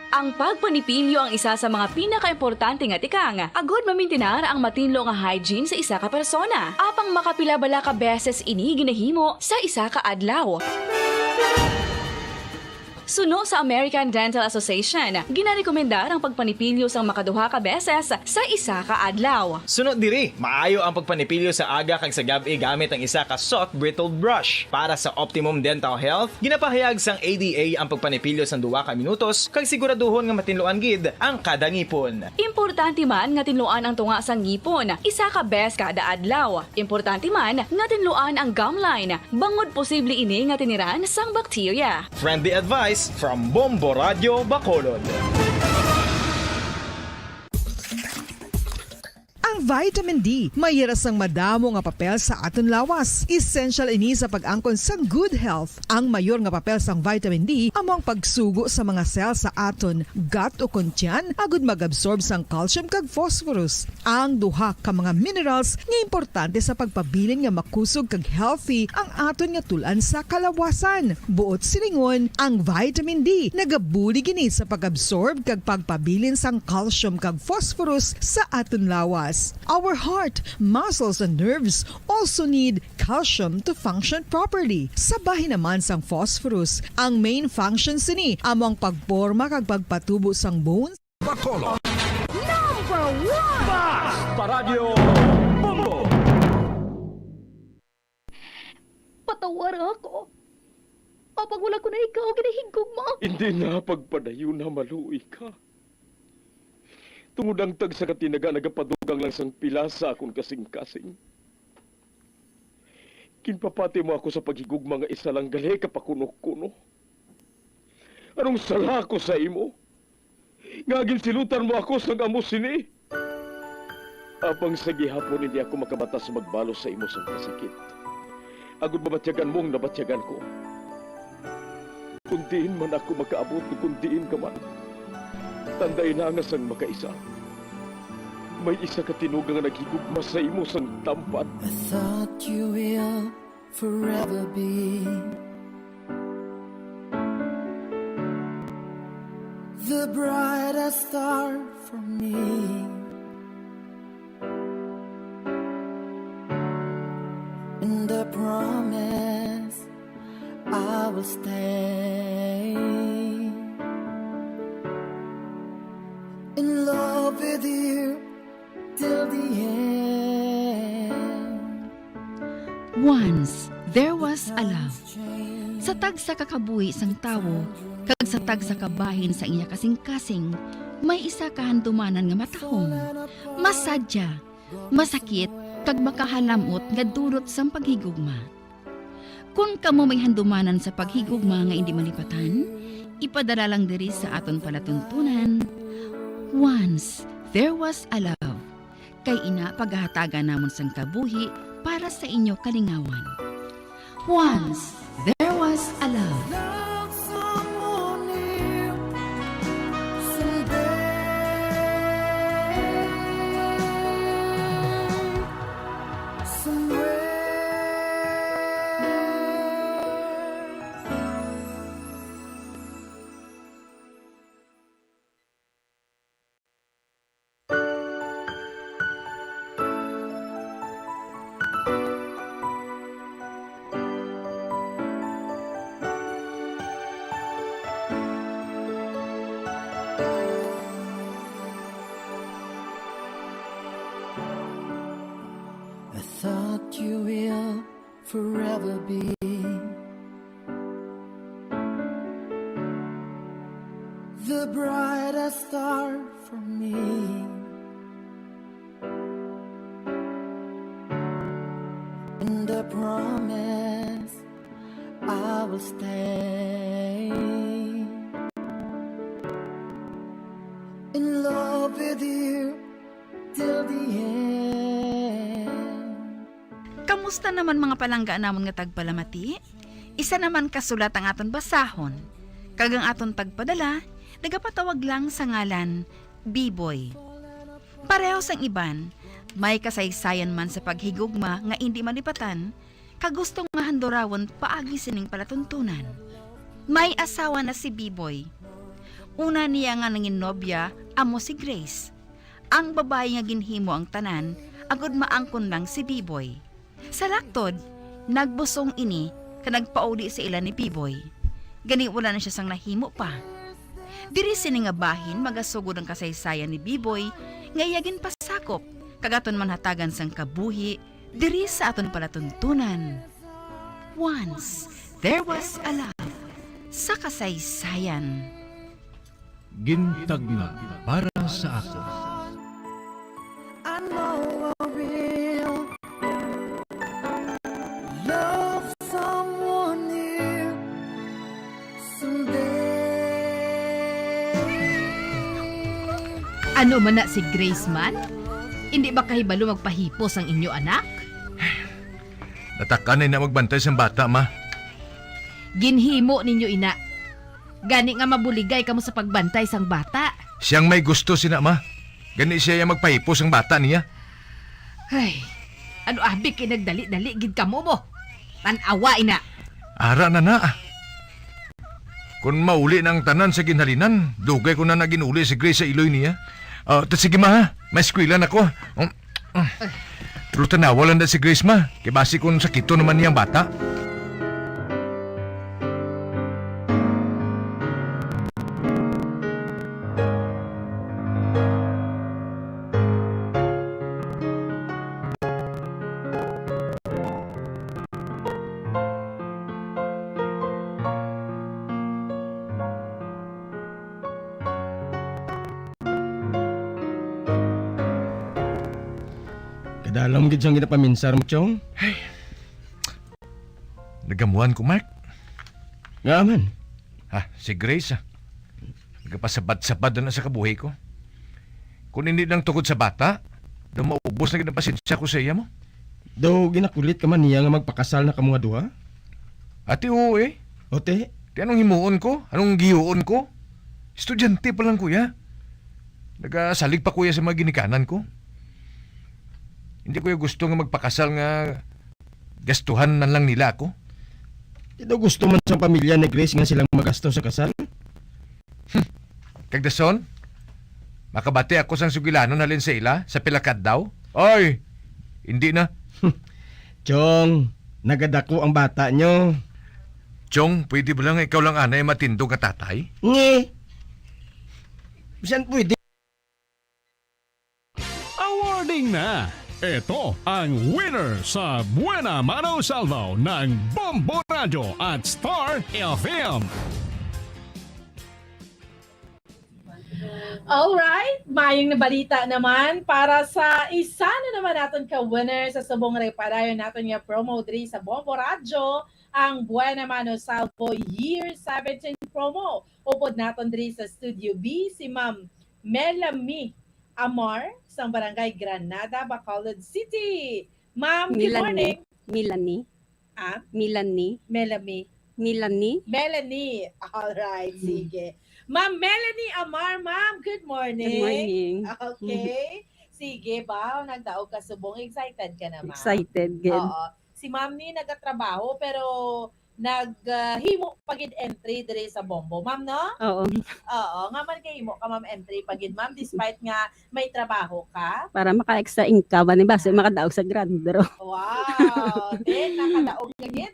Ang pagpanipilyo ang isa sa mga pinakaimportante nga tikang agod mamintinar ang matinlo nga hygiene sa isa ka persona. Apang makapila bala ka beses ini ginahimo sa isa ka adlaw? Suno sa American Dental Association, ginarekomendar ang pagpanipilyo sang makaduha ka beses sa isa ka adlaw. Suno diri, maayo ang pagpanipilyo sa aga kag sa gab-i gamit ang isa ka soft bristled brush. Para sa optimum dental health, ginapahayag sang A D A ang pagpanipilyo sang duha ka minutos kag siguraduhon nga matinluan gid ang kada ngipon. Importante man nga tinluan ang tunga sang ngipon isa ka beses kada adlaw. Importante man nga tinluan ang gum line, bangod posible ini nga tiniran sang bakterya. Friendly advice from Bombo Radio Bacolod. Ang vitamin D may hira sang madamo nga papel sa aton lawas. Essential ini sa pag-angkon sang good health. Ang mayor nga papel sang vitamin D amo ang pagsugo sa mga cell sa aton gut o kon tiyan agud mag-absorb sang calcium kag phosphorus, ang duha ka mga minerals nga importante sa pagpabilin nga makusog kag healthy ang aton nga tul-an sa kalawasan. Buot silingon, ang vitamin D nagabulig ini sa pag-absorb kag pagpabilin sang calcium kag phosphorus sa aton lawas. Our heart, muscles, and nerves also need calcium to function properly. Sa bahin naman sang phosphorus, ang main function sini amo ang pagporma kag pagpatubo sang bones. Bacolod. Number one! Basta Radyo Bombo! Patawara ako. Apang wala ko na ikaw ginahigugma. Hindi na pagpadayon na maluoy ka. Tungod ang tagsa ka tinaga nagapadugang lang sang pila sa akon kasing-kasing. Ginpapati mo ako sa paghigugma nga isa lang gali ka pakuno-kuno. Anong sala ko sa imo? Nga ginsilutan mo ako sang amo sini? Apang sa gihapon hindi ako makabatas magbalos sa imo sang kasakit. agod mabatyagan mo ang nabatyagan ko. Kon diin man ako makaabot, o kon diin ka man, tandai na nga sang makaisa, may isa ka tinuga nga naghigugma sa imo sang tampad. I thought you will forever be the brightest star for me. And I promise I will stay in love with you till the end. Once there was a love. Sa tagsa ka kabuhi sang tawo, kag sa tagsa ka bahin sa iya kasing-kasing, may isa ka handumanan nga matahom, masadya, masakit, kag makahalam-ot nga dulot sang paghigugma. Kon kamo may handumanan sa paghigugma nga indi malipatan, ipadala lang diri sa aton palatuntunan, Once There Was a Love. Kay ina, pagahatagan namon sang kabuhi para sa inyo kalingawan. Once There Was a Love. I thought you will forever be the brightest star for me. And I promise I will stay in love with you till the end. Kamusta naman, mga palangga namon nga tagpalamati? Isa naman ka sulat ang aton basahon, kag ang aton tagpadala nagapatawag lang sa ngalan Biboy. Pareho sang iban, may kasaysayan man sa paghigugma nga indi malipatan, kag gusto nga handurawon paagi sining palatuntunan. May asawa na si Biboy. Una niya nga nangin nobya amo si Grace, ang babayi nga ginhimo ang tanan agod maangkon lang si Biboy. Sa laktod, nagbusong ini kag nagpauli sa ila ni Biboy. Gani, wala na sia sang nahimo pa. Diri sini nga bahin magasugod ang kasaysayan ni Biboy nga iya ginpasakop, kag aton man hatagan sang kabuhi diri sa aton palatuntunan. Once There Was a Love sa kasaysayan. Gintagna para sa akon. I know I will love someone new someday. Ano man na si Grace man? Indi ba kahibalo magpahipos ang inyo anak? Natakan na ina magbantay sang bata, ma. Ginhimo ninyo ina. Gani nga mabuligay kamo sa pagbantay sang bata. Siyang may gusto sina, ma. Gani siya ang magpahipos sang bata niya. Ay, ano abi kay nagdali-dali gid kamo mo? Tan-awa ina. Ara na na. Kon mauli na ang tanan sa ginhalinan, dugay ko na naginuli si Grace sa iloy niya. Ah, ta sige, ma, ha? May eskwela na ko. Um, um. Pero tanawa lang na si Grace, ma. Kay basi kung sakito naman niyang bata. Kadalom gid sang ginapaminsar mo, Chong. Ay. Nagamuan ko, Mark. Nga man? Ha, si Grace, ah. Nagapasabad-sabad na sa kabuhi ko. Kung hindi lang tungod sa bata, daw maubos na gid ang pasensya ko sa iya mo. Daw ginakulit ka man niya nga magpakasal na kamo nga duha? Ati, oo eh. O, te? Ti anong himuon ko? Anong giyoon ko? Estudyante pa lang, kuya. Nagasalig pa, kuya, sa mga ginikanan ko. Hindi, kuya, gusto nga magpakasal nga gastuhan man lang nila ako. Di daw gusto man sang pamilya ni Grace nga silang magasto sa kasal? Kag dason, makabati ako sang sugilanon halin sa ila sa pila ka adlaw? Ay, hindi na. Chong, nagadako ang bata nyo. Chong, pwede ba lang ikaw lang anay matindog nga tatay? Nge. Bisan pwede. Awarding na! Ito ang winner sa Buena Mano Salvo ng Bombo Radyo at Star F M. Alright, mayong na balita naman para sa isa na naman naton ka winner sa subong reparayon naton nga promo diri sa Bombo Radyo, ang Buena Mano Salvo Year seventeen promo. Upod naton diri sa Studio B si Ma'am Melami Amar sang Barangay Granada, Bacolod City. Ma'am, good Melanie. Morning. Melanie. Ah? Melanie. Melami. Melanie. Melanie. All right, Mm. sige. Ma'am Melanie Amar, ma'am, good morning. Good morning. Okay. Sige ba, nagdaog ka subong, excited ka na, ma'am? Excited, gid. Oo. Si ma'am ni nagatrabaho, pero nag, ah, himo pa gid entry diri sa Bombo, ma'am, no? Oo. Oo, nga man kay himo ka, ma'am, entry pa gid, ma'am, despite nga may trabaho ka. Para maka-extra income, ani ba? So, Ah. makadaog sa Grand Draw. Wow! Then, nakadaog ka gid?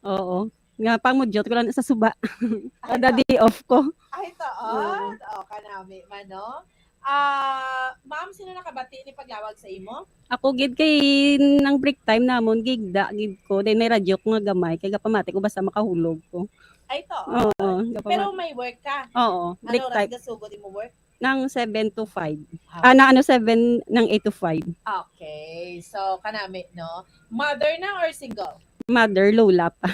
Oo. Nga, pangmudyot ko lang sa suba. Ay, Kada to. day off ko. Ay, to, Oo. oh. Oo, kanami man, no? Ah, ma'am, sino nakabati ni paglawag sa imo? Ako gid kay nang break time namon, gigda gid ko. Then may radyo ko nga gamay, kay gapamati ko basta makahulog ko. Ay, to, Oo, oh. gapamati. Pero may work ka? Oo, Ano break oras time. gasugod imo work? Nang seven to five. Ah. Ah, na ano, seven, nang eight to five. Okay. So, kanami, no? Mother na or single? Mother, lola pa.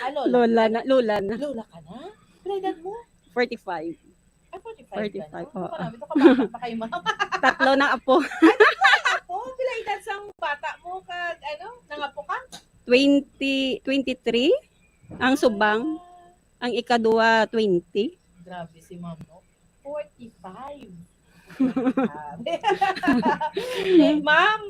Ah, lola. Lola na, lola na. Lola ka na? Pila edad mo? Forty-five. Ah, forty-five ka na? Forty-five, oo. Marami to, kabata pa kay ma'am. Tatlo na apo. Ay, tatlo na apo? Pila edad sang bata mo kag, ano, nangapo ka? Twenty, twenty-three ang subang. Ah. Ang ikaduha, twenty. Grabe si ma'am, no? Forty-five. Grabe. Eh, ma'am,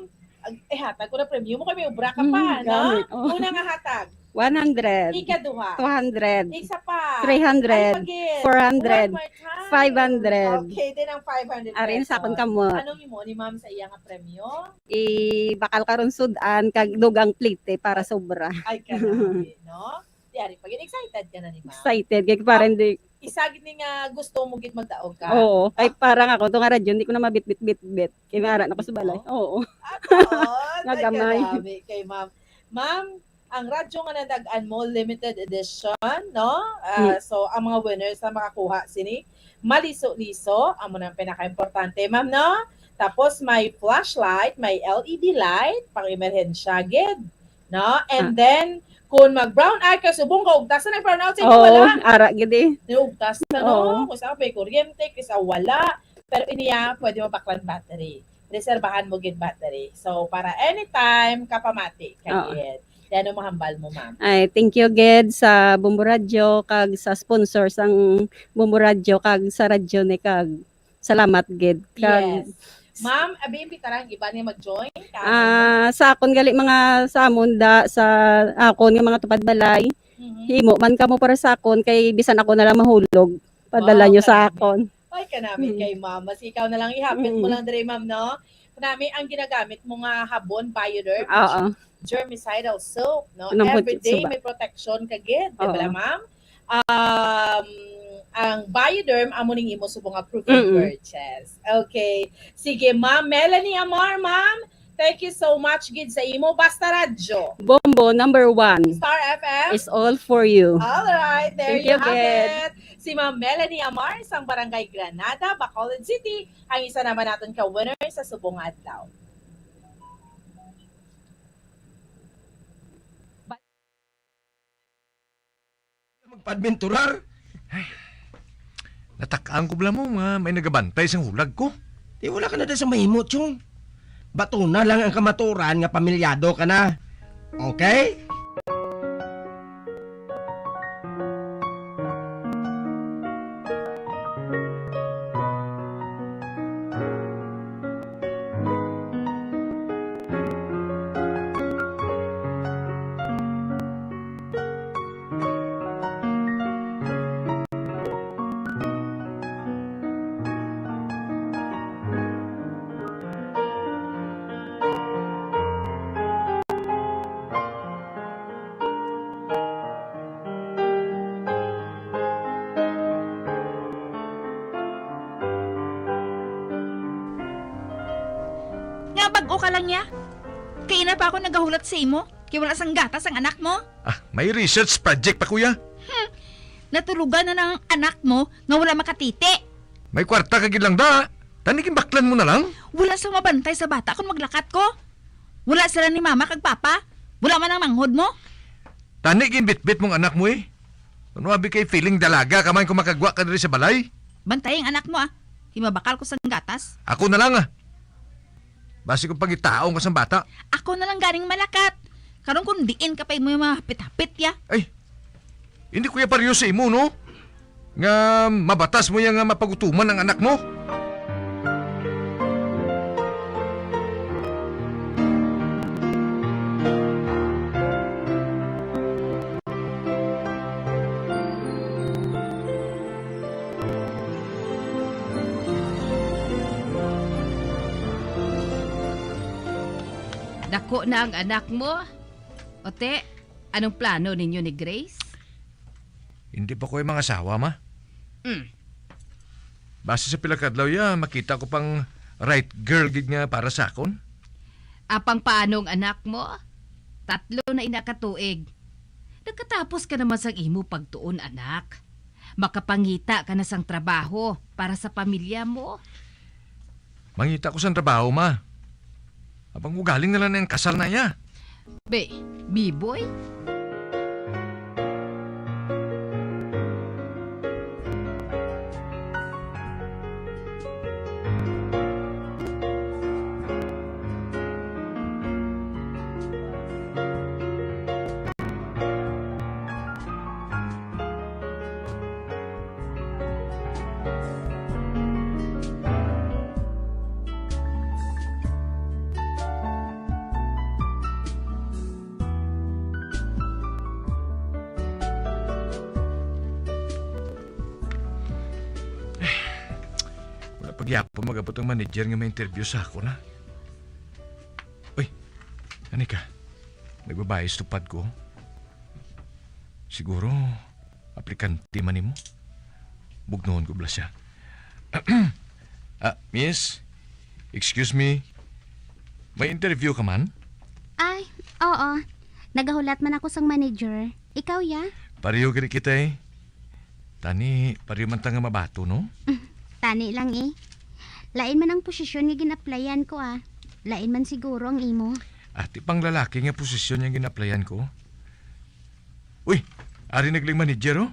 ag-, eh, hatag ko na premyo mo kay may obra ka pa, Mm, no? gamit, oh. Una nga hatag. One hundred. Ikaduha. Two hundred. Isa pa. Three hundred. Ay, pagid. Four hundred. One more time. Five hundred. Okay, then ang five hundred Arin sa akon pesos. Kamot. Anong imo ni ma'am sa iya nga premyo? Ibakal karon sud-an kag dugang plite para sobra. Ay, kanami, no? Di ari pa gid, excited ka na ni ma'am? Excited kay para Ah, hindi isa gid ni nga gusto mo gid magdaog ka? Oo, kay Ah. parang ako, to nga radyo, hindi ko na mabitbit-bitbit. Kay may ara na ko sa balay. Bitbit mo? Oo. Ah, oo. Nga Ay, gamay. Kanami kay ma'am. Ma'am, ang radyo nga nadag-an mo, limited edition, no? Ah, Mm. so, ang mga winners na makakuha sini, maliso-liso, amo na ang pinaka-importante, ma'am, no? Tapos may flashlight, may L E D light, pang emerhensya gid, no? And Ah. then, kung mag-brown out ka, subong ka, ugtas na nag-brown out sa inyo, Oo, wala? Ara gid eh. Naugtas na, no? Oo. Kung sa may kuryente, kung sa wala. Pero iniya, pwede mo baklan battery. Reserbahan mo gid battery. So, para anytime, kapamati ka Oo. gid. Yan ang mahambal mo, ma'am. Ay, thank you gid sa Bombo Radyo kag sa sponsor sang Bombo Radyo kag sa radyo ni kag salamat gid. Kag Yes. Ma'am, abi, imbitara ang iban nga mag-join. Kami Ah, sa akon gali mga sa amon da, sa akon nga mga tupad balay, Mhm. himo man kamo para sa akon kay bisan ako na lang mahulog, padala Wow, nyo sa kanami. akon. Ay, kanami Mm. kay ma'am. Mas ikaw na lang, ihapit mo Mm. lang diri, ma'am, no? Kanami ang ginagamit mo nga habon, Bioderm, Oo. germicidal soap, no? Anong po, Everyday suba? may protection ka gid, di ba, Oo. ma'am? Um, ang Bioderm, amo ning imo subong nga proof of Mm-mm. purchase. Okay. Sige, Ma'am Melanie Amar, ma'am. Thank you so much gid sa imo. Basta Radyo. Bombo number one. Star F M. Is all for you. All right, there Thank you you, have Ged. it. Si Ma'am Melanie Amar, sang Barangay Granada, Bacolod City, ang isa naman naton ka winner sa subong nga adlaw. Magpa-adventurar. Ay, natak-ang ko bala mo nga may nagabantay sang hulag ko. Di wala ka na da sa mahimo, Chong. Batuna lang ang kamatuoran nga pamilyado ka na. Okay? Nga bag-o ka lang ya? Kaina pa ako nagahulat sa imo, kay wala sang gatas ang anak mo. Ah, may research project pa, kuya. Hmm. Natulugan na lang ang anak mo nga wala makatiti. May kwarta ka gid lang da. Tani ginbaklan mo na lang. Wala sang mabantay sa bata kung maglakat ko. Wala sila ni mama kag papa. Wala man ang manghod mo. Tani ginbitbit mong anak mo eh. Ano abi kay feeling dalaga ka man kung makagwa ka diri sa balay? Bantay ang anak mo ah. Kay mabakal ko sang gatas. Ako na lang ah. Basi kung pangitaon ka sang bata. Ako na lang ganing malakat. Karon kung diin ka pa imo yung mga hapit-hapit ya. Ay, hindi ko ya pareho sa imo, no? Nga mabatas mo ya nga mapagutuman ang anak mo. Dako na ang anak mo. Ote, anong plano ninyo ni Grace? Hindi pa ko yung mga asawa, ma. Mm. Basta sa pila ka adlaw ya, makita ko pang right girl gid nga para sa akon. Apang paano ang anak mo? Tatlo na ina ka tuig. Nagkatapos ka naman sang imo pagtuon, anak. Makapangita ka na sang trabaho para sa pamilya mo. Mangita ko sang trabaho, ma. Apang ugaling na lang ang kasal na ya. Be, Biboy? Wala pa gyapon mag-abot ang manager nga may interview sa akon, ha? Uy, ani ka? May babae sa tupad ko. Siguro, aplikante man nimo. Bugnoon ko bala siya. Ah, miss, excuse me. May interview ka man? Ay, oo. Nagahulat man ako sang manager. Ikaw, ya? Pareho gani kita, eh. Tani, pareho man ta nga mabato, no? Tani lang, eh. Lain man ang posisyon nga gin-applyan ko, ah. Lain man siguro ang imo. Ati pang lalaki nga posisyon yang gin-applyan ko. Uy, ari na gali ang manager, oh.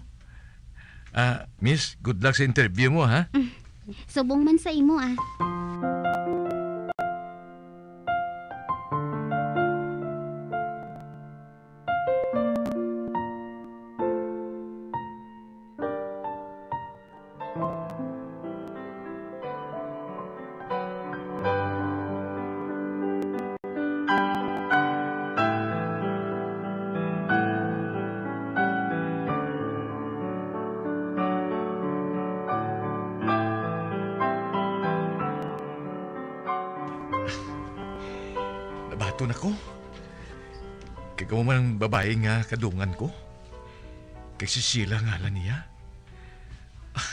Ah, miss, good luck sa interview mo, ha? Subong man sa imo, ah. Nabaton ako. Kag amo man ang babayi nga kadungan ko. Kay si Sheila ngalan niya. Ah,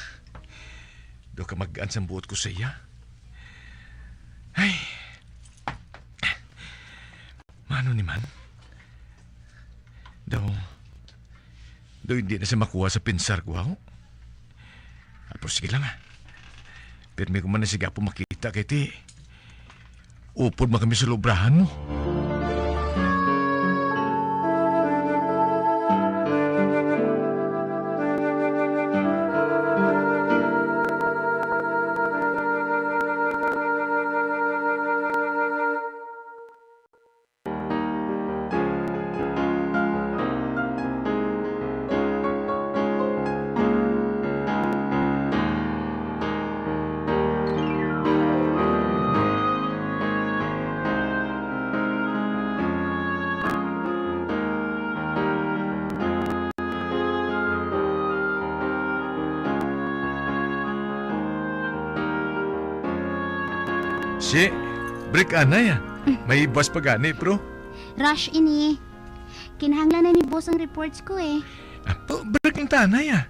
daw kamag-an sang buot ko sa iya. Ay. Mano ni man? Daw, daw hindi na siya makuha sa pinsar ko, haw? Apo, sige lang, ah. Pirmi ko man na siya po makita kay ti upod man kami sa lubrahan mo. Si, break anay ah. May bus pa gani, bro. Rush ini. Kinahanglan na ni boss ang reports ko eh. Ah, po, break ang tanay ah.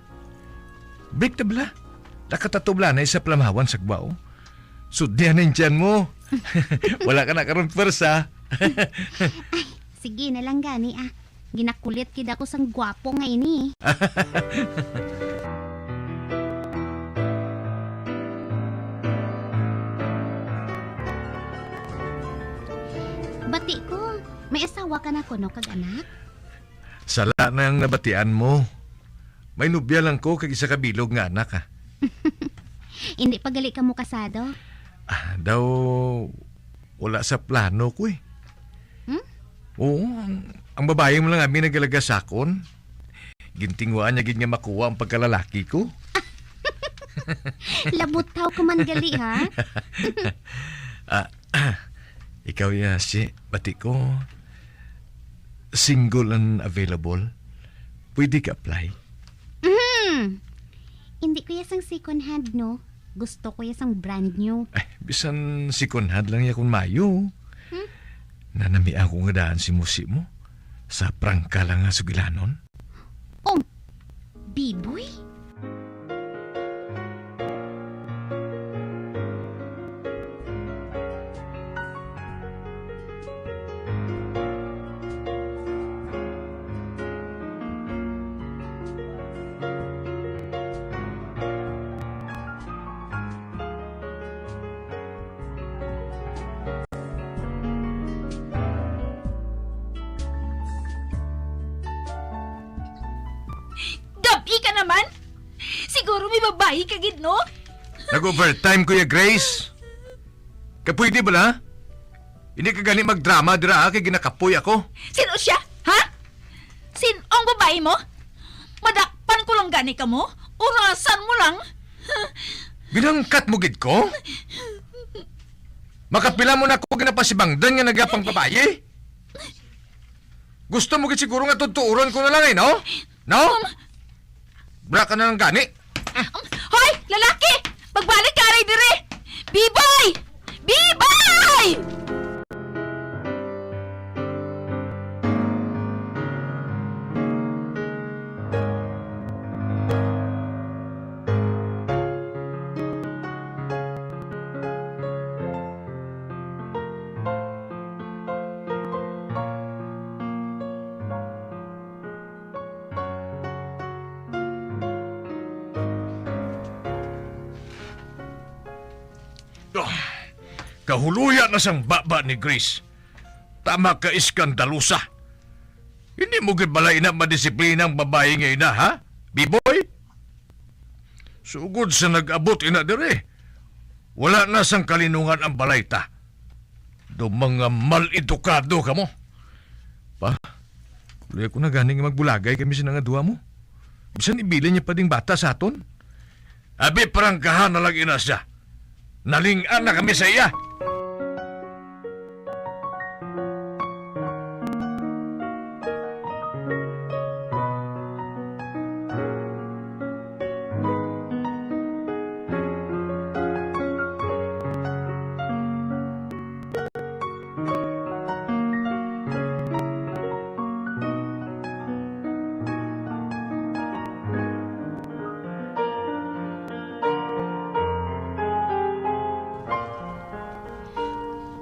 Break na bala. Nakatatob lang na sa plamawan sa gwa, oh. Sudyan na yung tiyan mo. Wala ka na karon pwersa. Sige na lang gani ah. Ginakulit gid ako sang gwapo nga ini. Bati ko, may asawa ka na kuno kag anak? Sala na ang nabatian mo. May nobya lang ko kag isa ka bilog nga anak, ah. Hindi pa gali kamo kasado? Ah, daw wala sa plano ko, eh. Hmm? Oo, ang, ang babayi mo lang kami nagalaga sa akon. Gintinguhaan niya gid nga makuha ang pagkalalaki ko. Labutaw ka man gali, ha? Ah, ikaw, ya, si, bati ko, single and available. Pwede ka apply. Mhm. Hindi ko ya sang second hand, no? Gusto ko ya sang brand new. Ay, bisan second hand lang ya kun mayo. Hmm? Nanami ako nga daan si musi mo sa prangka lang nga sugilanon. Oh, Biboy? Gabi ka naman! Siguro may babayi ka gid, no? Nag-overtime ko ya, Grace. Ka pwede bala? Hindi ka gani magdrama dira, ha, kay ginakapoy ako. Sino siya? Ha? Sin-ong babayi mo? Madakpan ko lang gani kamo? Orasan mo lang. Binangkat mo gid ko? Makapila mo na ako ginapasibangdan nga nagapang babayi? Gusto mo gid siguro nga tuturon ko na lang, eh, no? No? Um, Bra ka na lang gani. Um, hoy! Lalaki! Magbalik ka rin diri! Biboy! Biboy! Ah, kahuluya na sang baba ni Grace. Tama ka, iskandalusa. Hindi mo gid bala ina madisiplina ang babayi nga ina, ha? Biboy? Sugod sa nag-abot ina diri, wala na sang kalinungan ang balay ta. Do mga mal-edukado kamo. Pa, luya ko na gani nga magbulagay kami sa nga duha mo. Bisan ibilin niya pa ding bata sa aton. Abi, prangkahan na lang ina siya. Naling-an na kami sa iya.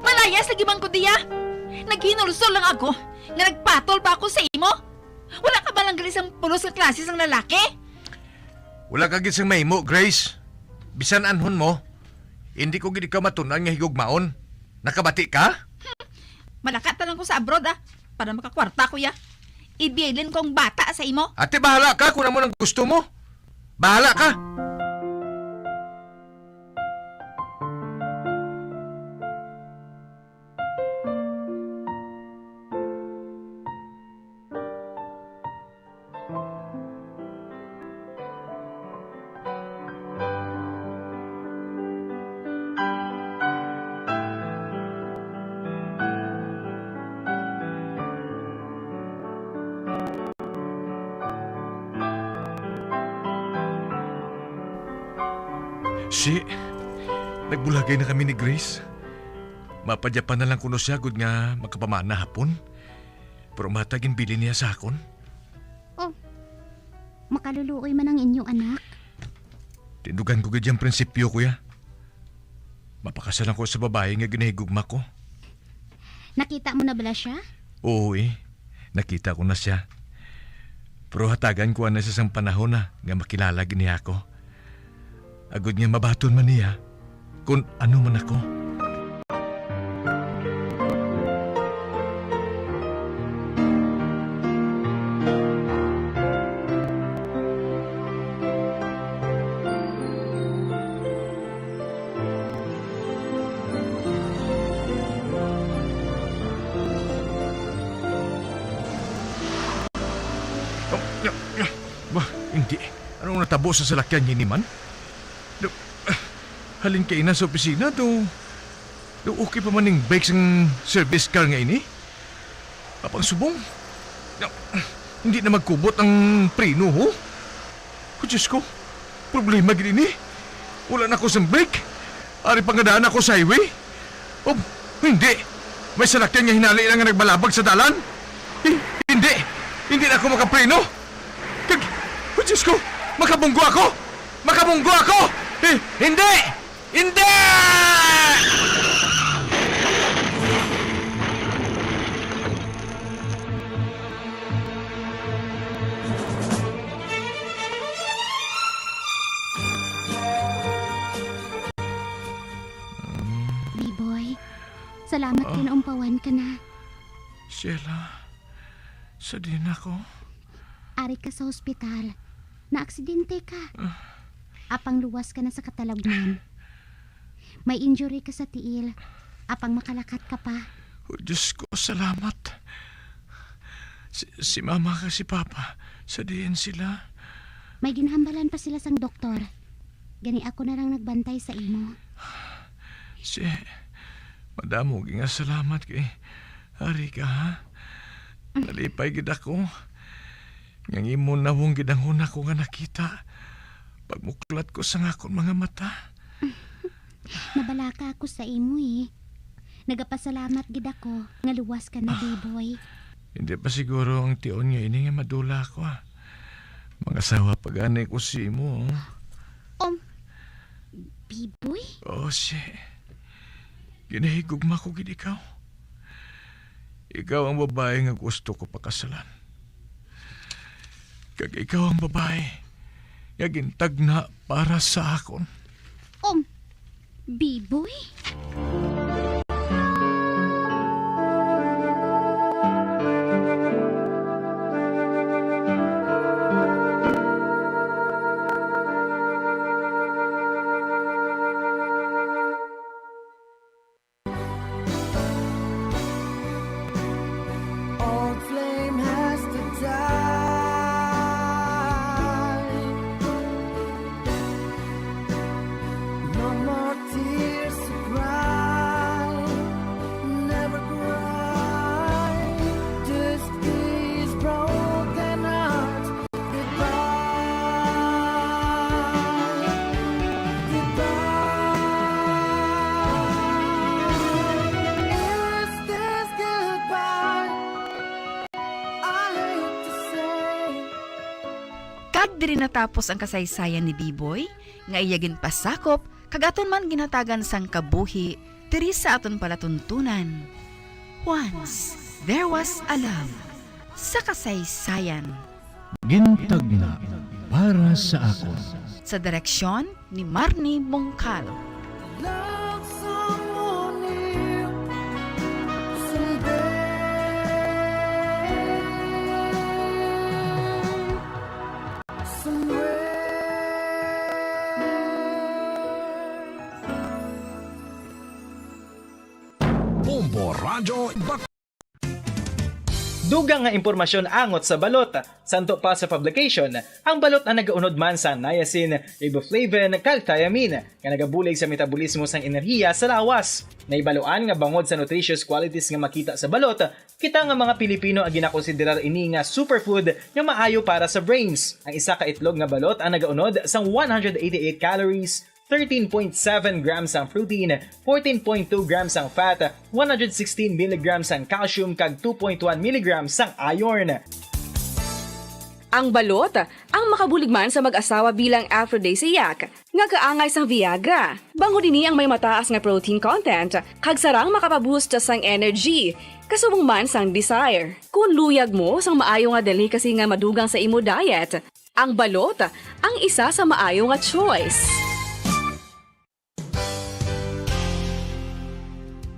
Malayas lagi man ko diya. Naghinulsol lang ako nga nagpatol pa ako sa imo. Wala ka ba lang gali sang pulos nga klase sang lalaki? Wala ka gid sang mahimo, Grace. Bisan anhon mo, hindi ko gid ikaw matun-an nga higugmaon. Nakabati ka? Malaka ta lang ko sa abroad, ah, para makakwarta ko ya. Ibilin ko ang bata sa imo. Ate, bahala ka kung ano ang gusto mo. Bahala ka. Si, nagbulagay na kami ni Grace. Mapadyapan na lang kuno siya gud nga makapamana hapon. Pero matag ginbilin niya sa akon. Oh, makaluluoy man ang inyo anak. Tindugan ko gid ang prinsipyo, kuya. Mapakasal ako sa babae nga ginahigugma ko. Nakita mo na bala siya? Oo, eh. Nakita ko na siya. Pero hatagan ko na siya sang panahon na nga makilala gid niya ako. Agod nga mabaton man niya kung ano man ako. Ba, hindi. Anong natabo sa salakyan niya ni man? Do, ah, halin kay na sa opisina, do, do okay pa man ning bike sang service car nga ini? Apang subong, na, hindi na magkubot ang preno, ho? Oh, Diyos ko, problema gid ini. Wala na ako sang brake. Ari pa nga daan ako sa highway. Oh, hindi. May salakyan nga hinali lang nga nagbalabag sa dalan. Hi-, hindi. Hindi na ako makapreno. Kag, oh, Diyos ko, makabunggo ako. Makabunggo ako. Eh, hindi! Hindi! Biboy, salamat Ah. kay naumpawan ka na. Sheila, sa din ako? Ari ka sa hospital. Naaksidente ka. Ah. Apang luwas ka na sa katalagman. May injury ka sa tiil. Apang makalakat ka pa. Oh, Diyos ko, salamat. Si, si mama kag si papa, sa diin sila? May ginhambalan pa sila sang doktor. Gani ako na lang nagbantay sa imo. Si, madamo gid nga salamat kay ari ka, ha? Nalipay gid ako. Nga imo nawong gid ang una ko nga nakita. Pagmuklat ko sa akon mga mata. Nabalaka ako sa imo, eh. Nagapasalamat gid ako nga luwas ka na, Ah. Biboy. Hindi pa siguro ang tion nga ini nga madula ako, ah. Mangasawa pa gani ko sa imo, oh. Um, Biboy? Oh, si. Ginahigugma ko gid ikaw. Ikaw ang babae nga gusto ko pakasalan. Kag ikaw ang babae nga gintagna para sa akon. Um, Biboy? Old flame has to die. No more tears to cry. Never cry. Just these broken hearts. Goodbye. Goodbye. Is this goodbye? I hate to say. Kag diri natapos ang kasaysayan ni Biboy, nga iya ginpasakop kag aton man ginhatagan sang kabuhi diri sa aton palatuntunan. Once there was a love sa kasaysayan. Gintagna para sa akon. Sa direksyon ni Marnie Mongkal. Love someone new someday. Somewhere. Bombo Radyo Bat- Dugang nga impormasyon angot sa balot. Santo pa sa publication, ang balot ang nagaunod man sa niacin, riboflavin, kag thiamine, nga nagabulig sa metabolismo sang enerhiya sa lawas. Nahibaluan nga bangod sa nutritious qualities nga makita sa balot, kita nga mga Pilipino ang ginakonsiderar ini nga superfood nga maayo para sa brains. Ang isa ka itlog nga balot ang nagaunod sang one hundred eighty-eight calories, thirteen point seven grams ang protein, fourteen point two grams ang fat, one hundred sixteen milligrams ang calcium, kag two point one milligrams ang iron. Ang balot, ang makabulig man sa mag-asawa bilang aphrodisiac, nga kaangay sang Viagra. Bangod ini ang may mataas nga protein content, kag sarang makapaboost sang energy, kasubong man sang desire. Kung luyag mo sang maayo nga delicacy nga madugang sa imo diet, ang balot ang isa sa maayo nga choice.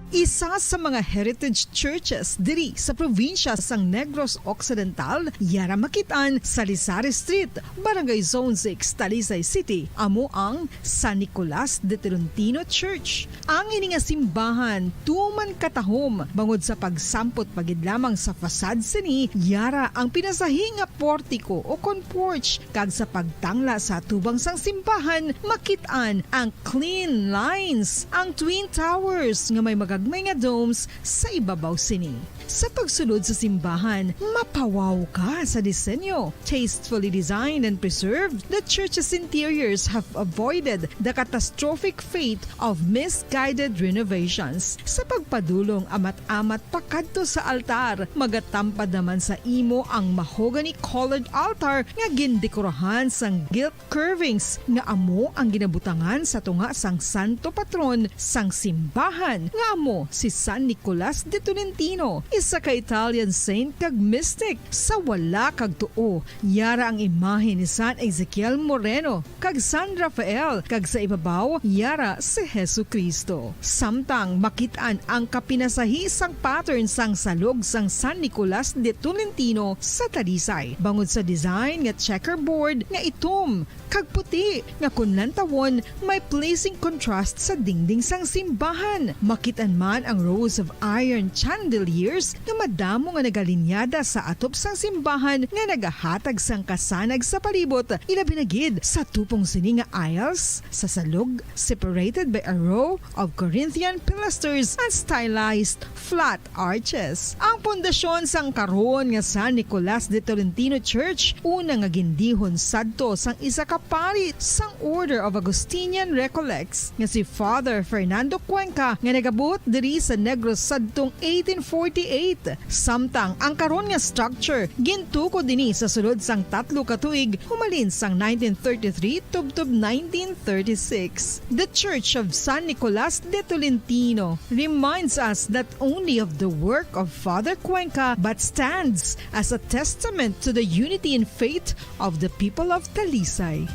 Isa sa mga heritage churches diri sa probinsya sang Negros Occidental, yara makit-an sa Lisari Street, Barangay Zone six, Talisay City, amo ang San Nicolas de Tolentino Church. Ang ini nga simbahan tuman katahom bangod sa pagsampot pa gid lamang sa facade sini, yara ang pinasahi nga portiko o kon porch, kag sa pagtangla sa atubang sang simbahan, makit-an ang clean lines, ang twin towers nga may magagmay nga domes sa ibabaw sini. Sa pagsulod sa simbahan, mapawaw ka sa disenyo. Tastefully designed and preserved, the church's interiors have avoided the catastrophic fate of misguided renovations. Sa pagpadulong amat-amat pakadto sa altar, magatampad naman sa imo ang mahogany-colored altar nga gindekorahan sang gilt curvings nga amo ang ginabutangan sa tunga sang santo patron sang simbahan, nga amo si San Nicolas de Tolentino, isa ka Italian saint kag mystic. Sa wala kag tuo, yara ang imahe ni San Ezekiel Moreno kag San Rafael, kag sa ibabaw, yara si Jesu-Cristo. Samtang makit-an ang kapinasahi sang pattern sang salog sang San Nicolas de Tolentino sa Talisay, bangod sa design nga checkerboard nga itom kag puti, nga kon lantawon, may pleasing contrast sa dingding sang simbahan. Makit-an man ang rows of iron chandeliers nga madamo nga nagalinyada sa atop sang simbahan nga nagahatag sang kasanag sa palibot, ilabi na gid sa tupong sini nga aisles sa salog, separated by a row of Corinthian pilasters and stylized flat arches. Ang pundasyon sang karon nga San Nicolas de Tolentino Church, una nga gindihon sadto sang isa ka pari sang Order of Augustinian Recollects, nga si Father Fernando Cuenca, nga nagabot diri sa Negros sadtong eighteen forty-eight. Samtang ang karon nga structure gintukod ini sa sulod sang tatlo ka tuig, humalin sang nineteen thirty-three tubtob nineteen thirty-six. The Church of San Nicolas de Tolentino reminds us not only of the work of Father Cuenca, but stands as a testament to the unity in faith of the people of Talisay.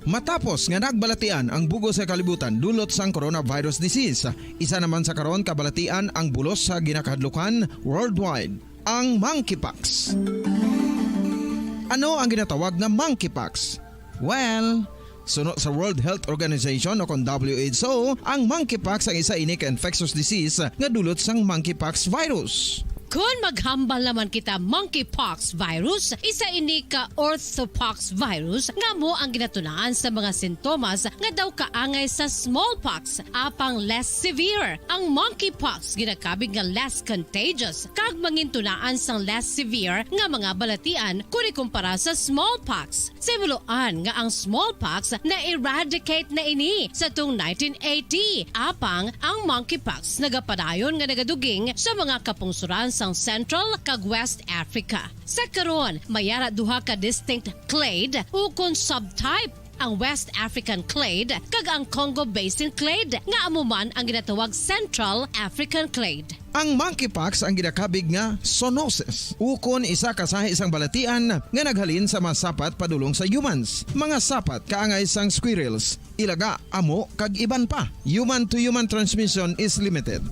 Matapos nga nagbalatian ang bug-os nga kalibutan dulot sang coronavirus disease, isa naman sa karon kabalatian ang bulos sa ginakahadlukan worldwide, ang monkeypox. Ano ang ginatawag nga monkeypox? Well, suno sa World Health Organization o kon W H O, ang monkeypox ang isa ini ka infectious disease nga dulot sang monkeypox virus. Kon maghambal naman kita, monkeypox virus, isa ini ka orthopox virus nga amo ang ginatunaan sa mga sintomas nga daw kaangay sa smallpox, apang less severe. Ang monkeypox ginakabig nga less contagious kag mangintunaan sang less severe nga mga balatian kon ikumpara sa smallpox. Sa himuloan nga ang smallpox na-eradicate na ini sa tung nineteen eighty, apang ang monkeypox nagapadayon nga nagaduging sa mga kapungsoran sang Central kag West Africa. Sa karon, may ara duha ka distinct clade ukon subtype, ang West African clade kag ang Congo Basin clade, nga amo man ang ginatawag Central African clade. Ang monkeypox ang ginakabig nga zoonosis, ukon isa ka sahi sang balatian nga naghalin sa mga sapat padulong sa humans, mga sapat kaangay sang squirrels, ilaga, amo, kag iban pa. Human-to-human transmission is limited.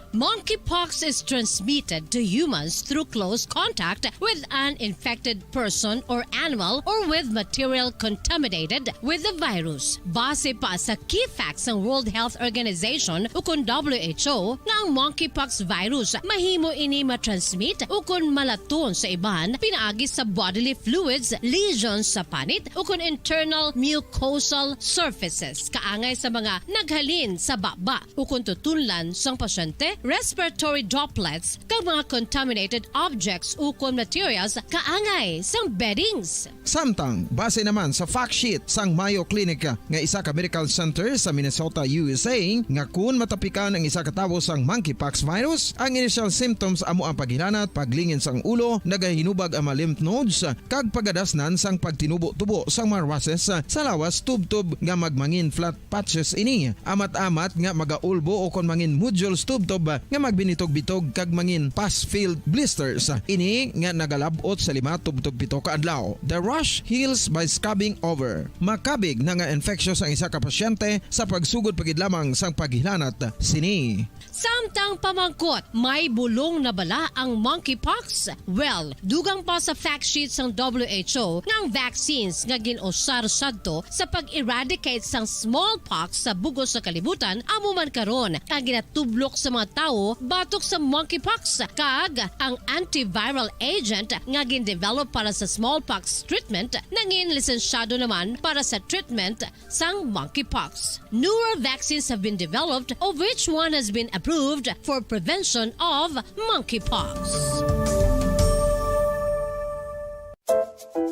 Monkeypox is transmitted to humans through close contact with an infected person or animal or with material contaminated with the virus. Base pa sa key facts sang World Health Organization ukon W H O, nga ang monkeypox virus mahimo ini matransmit ukon malaton sa iban pinaagi sa bodily fluids, lesions sa panit, ukon internal mucosal surfaces, kaangay sa mga naghalin sa baba ukon tutunlan sang pasyente respiratory droplets, kag mga contaminated objects ukon materials kaangay sang beddings. Samtang, base naman sa fact sheet sang Mayo Clinic nga isa ka medical center sa Minnesota, U S A, nga kun matapikan ang isa ka tawo sang monkeypox virus, ang initial symptoms amo ang paghilanat, paglingin sang ulo, nagahinubag ang mga lymph nodes, kag pagadasnan sang pagtinubo-tubo sang mga rushes sa lawas tubtob nga magmangin flat patches ini, amat-amat nga magaulbo o kon mangin nodules tubtob nga magbinitog-bitog kag mangin pus-filled blisters ini nga nagalab-ot sa lima tubtob pito ka adlaw. The rash heals by scabbing over. Makabig na nga infectious ang isa ka pasyente sa pagsugod pa gid lamang sang paghilanat sini. Samtang pamangkot, may bulong na bala ang monkeypox? Well, dugang pa sa fact sheet sang W H O nga ang vaccines nga gin-usar sadto sa pag-eradicate sang smallpox sa bug-os sa kalibutan amo man karon ang ginatublok sa mga tawo batok sa monkeypox, kag ang antiviral agent nga gin-develop para sa smallpox treatment nangin lisensyado naman para sa treatment sang monkeypox. Newer vaccines have been developed, of which one has been approved for prevention of monkeypox.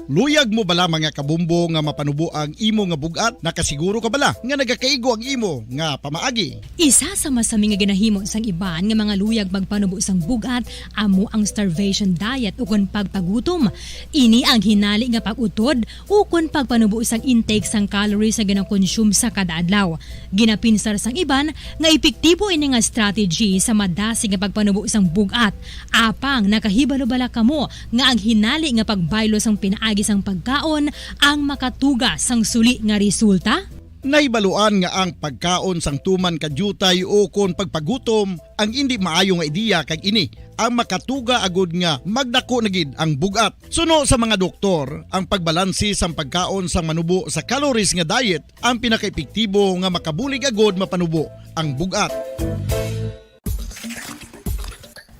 Luyag mo bala, mga kabumbo, nga mapanubo ang imo nga bug-at? Nakasiguro ka bala nga nagakaigo ang imo nga pamaagi? Isa sa masami nga ginahimo sang iban nga mga luyag magpanubo sang bug-at amo ang starvation diet ukon pagpagutom. Ini ang hinali nga pag-utod ukon pagpanubo sang intake sang calories nga ginakonsume sa kada adlaw. Ginapinsar sang iban nga epektibo ini nga strategy sa madasig nga pagpanubo sang bug-at. Apang nakahibalo bala kamo nga ang hinali nga pagbaylo sang pinaagi sang pagkaon ang makatuga sang suli nga resulta? Nahibaluan nga ang pagkaon sang tuman ka diutay ukon pagpagutom ang indi maayo nga ideya, kag ini ang makatuga agud nga magdako na gid ang bug-at. Suno sa mga doktor, ang pagbalanse sang pagkaon sang manubo sa calories nga diet ang pinakaepektibo nga makabulig agud mapanubo ang bug-at.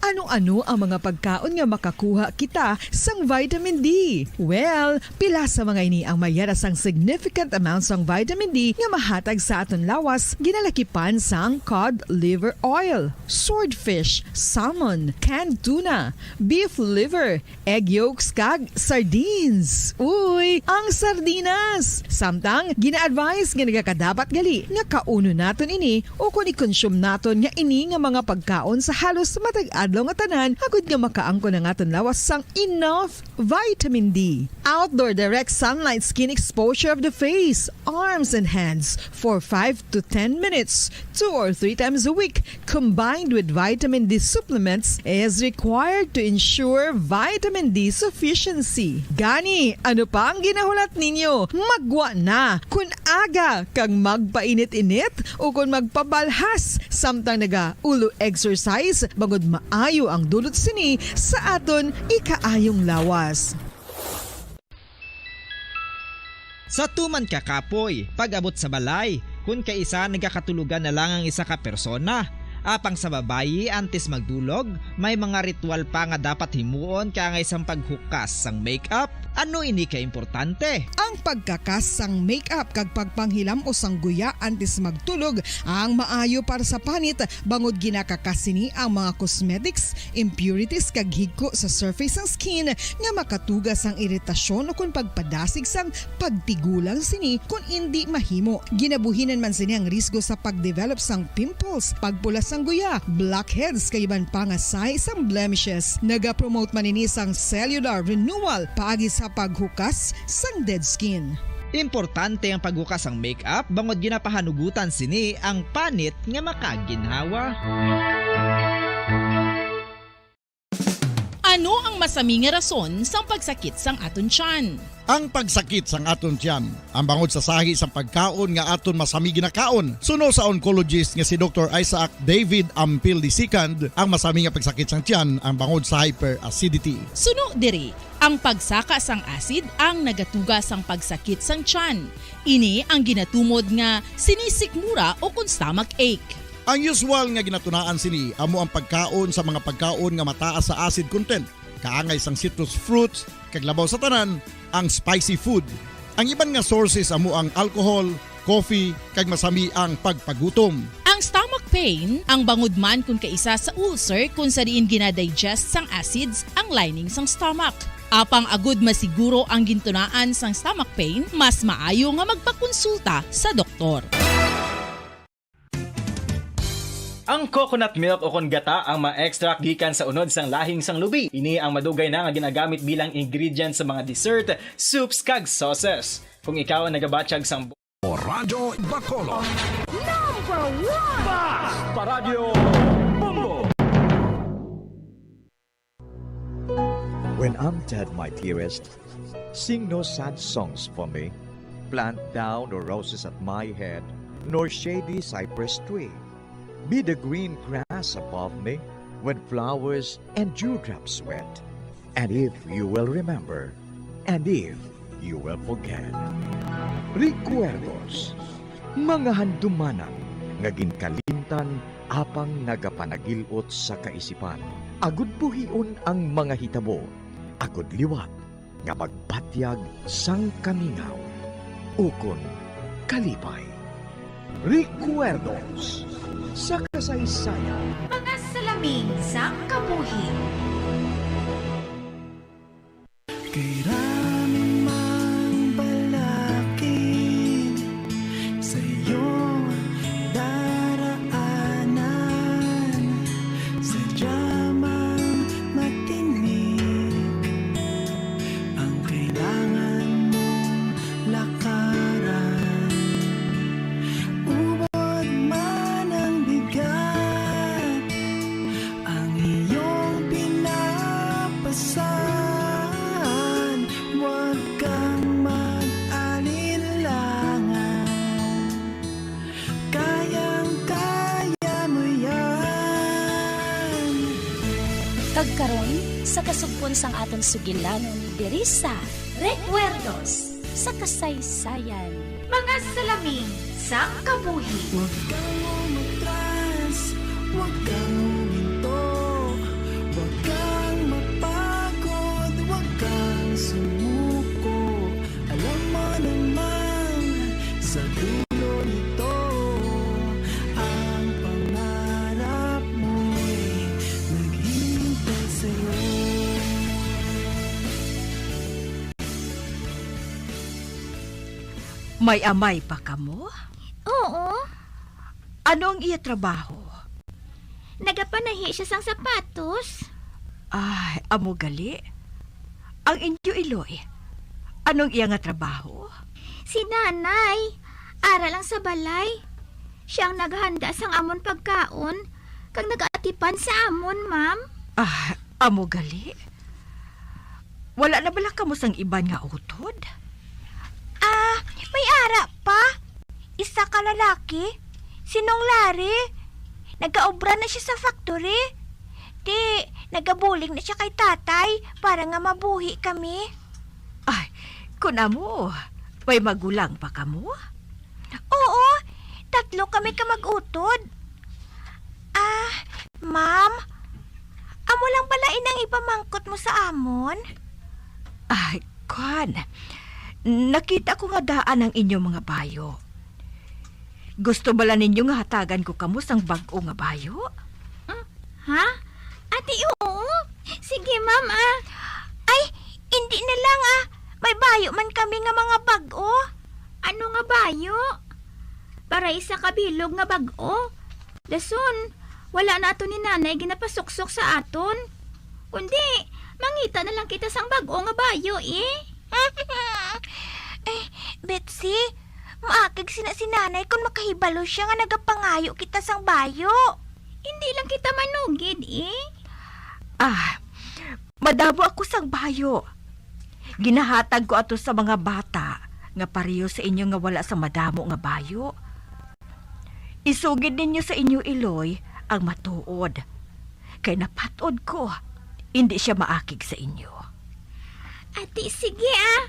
Ano-ano ang mga pagkaon nga makakuha kita sang vitamin D? Well, pila sa mga ini ang mayara sang significant amount sang vitamin D nga mahatag sa aton lawas, ginalakipan sang cod liver oil, swordfish, salmon, canned tuna, beef liver, egg yolks, kag sardines. Uy, ang sardinas! Samtang, gina-advise nga nagakadapat gali nga kaunon naton ini ukon i-consume naton nga ini nga mga pagkaon sa halos matag adlaw nga tanan, agud nga makaangkon ang aton lawas sang enough vitamin D. Outdoor direct sunlight skin exposure of the face, arms, and hands for five to ten minutes, two or three times a week, combined with vitamin D supplements, is required to ensure vitamin D sufficiency. Gani, ano pa ang ginahulat ninyo? Maggwa na! Kun aga kag magpainit-init ukon magpabalhas samtang naga-ulo exercise, bangod maayo ang dulot sini sa aton ikaayong lawas. Sa tuman ka kapoy, pag-abot sa balay, kun kaisa nagakatulogan na lang ang isa ka persona. Apang sa babayi, antes magdulog, may mga ritual pa nga dapat himuon kaangay sang paghukas sang makeup. Ano ini ka importante? Ang pagkakas sang makeup kag pagpanghilam-os sang guya antes magtulog ang maayo para sa panit, bangod ginakakas sini ang mga cosmetics, impurities, kag higko sa surface sang skin nga makatuga sang iritasyon ukon pagpadasig sang pagtigulang sini kon indi mahimo. Ginabuhinan man sini ang risgo sa pagdevelop sang pimples, pagpula sang guya, blackheads, kag iban pa nga sahi sang blemishes. Nagapromote man ini sang cellular renewal paagi sa paghukas sang dead skin. Importante ang paghukas sang makeup bangod ginapahanugutan sini ang panit nga makaginhawa. Ano ang masami nga rason sang pagsakit sang aton tiyan? Ang pagsakit sang aton tiyan ang bangod sa sahi sang pagkaon nga aton masami ginakaon, suno sa oncologist nga si Doktor Isaac David Ampil the second, ang masami nga pagsakit sang tiyan ang bangod sa hyperacidity. Suno diri, ang pagsaka sang acid ang nagatuga sang pagsakit sang tiyan. Ini ang ginatumod nga sinisikmura o kon stomach ache. Ang usual nga ginatunaan sini amo ang pagkaon sa mga pagkaon nga mataas sa acid content, kaangay sang citrus fruits, kag labaw sa tanan, ang spicy food. Ang iban nga sources amo ang alcohol, coffee, kag masami ang pagpagutom. Ang stomach pain ang bangod man kon kaisa sa ulcer, kon sa diin ginadigest sang acids ang lining sang stomach. Apang agud masiguro ang gintunaan sang stomach pain, mas maayo nga magpakonsulta sa doktor. Ang coconut milk o kon gata ang ma-extract gikan sa unod sang lahing sang lubi. Ini ang madugay na nga ginagamit bilang ingredient sa mga dessert, soups, kag sauces. Kung ikaw ang nagabatyag sang Radyo Bacolod. Number one! Fast Paradyo Bombo! When I'm dead, my dearest, sing no sad songs for me. Plant thou no roses at my head, nor shady cypress tree. Be the green grass above me when flowers and dewdrops wet. And if you will remember, and if you will forget. Recuerdos, mga handumanan nga ginkalimtan apang nagapanagil-ot sa kaisipan. Agud buhion ang mga hitabo, agud liwat nga magbatyag sang kamingaw ukon kalipay. Recuerdos sa kasaysayan. Mga salamin sang kabuhi. Kay rami mang balakid sa iyong daraanan, sadya mang matinik ang kailangan mong lakaran. Ubod man ang bigat, ang iyong pinapasan, huwag kang mag-alinlangan. Kayang-kaya mo yan. Kag karon, sa kasugpon sang aton sugilanon diri sa Recuerdos sa Kasaysayan. Mga salamin sang kabuhi. Huwag kang umatras, huwag kang huminto, huwag kang mapagod, huwag kang sumuko. Alam mo naman, sa dulo nito, ang pangarap mo'y naghihintay sa'yo. May amay pa kamo? Oo. Ano ang iya trabaho? Nagapanahi siya sang sapatos. Ay, amo gali. Ang inyo iloy, ano ang iya nga trabaho? Si nanay, ara lang sa balay. Siya ang naghanda sang amon pagkaon, kag nagaatipan sa amon, ma'am. Ah, amo gali. Wala na bala kamo sang iban nga utod? Ah, may ara pa. Isa ka lalaki, si Nong Larry. Nagaobra na siya sa factory. Ti, nagabulig na siya kay tatay para nga mabuhi kami. Ay, kun amo, may magulang pa kamo? Oo, tatlo kami ka mag-utod. Ah, ma'am, amo lang bala inang ipamangkot mo sa amon? Ay, kwan. Nakita ko nga daan ang inyo mga bayo. Gusto bala ninyo nga hatagan ko kamo sang bag-o nga bayo? Mm, ha? Ati, oo. Sige, ma'am, ah. Ay, hindi na lang, ah. May bayo man kami nga mga bag-o. Ano nga bayo? Para isa ka bilog nga bag-o. Dason, wala na ato ni nanay ginapasuksok sa aton. Kundi, mangita na lang kita sang bag-o nga bayo, eh. Eh, Betsy, maakig sina si nanay kon makahibalo siya nga nagapangayo kita sang bayo. Hindi lang kita manugid, eh. Ah, madamo ako sang bayo. Ginahatag ko ato sa mga bata nga pareho sa inyo nga wala sa madamo nga bayo. Isugid ninyo sa inyo iloy ang matuod, kay napat-od ko, indi sia maakig sa inyo. Ati, sige, ah.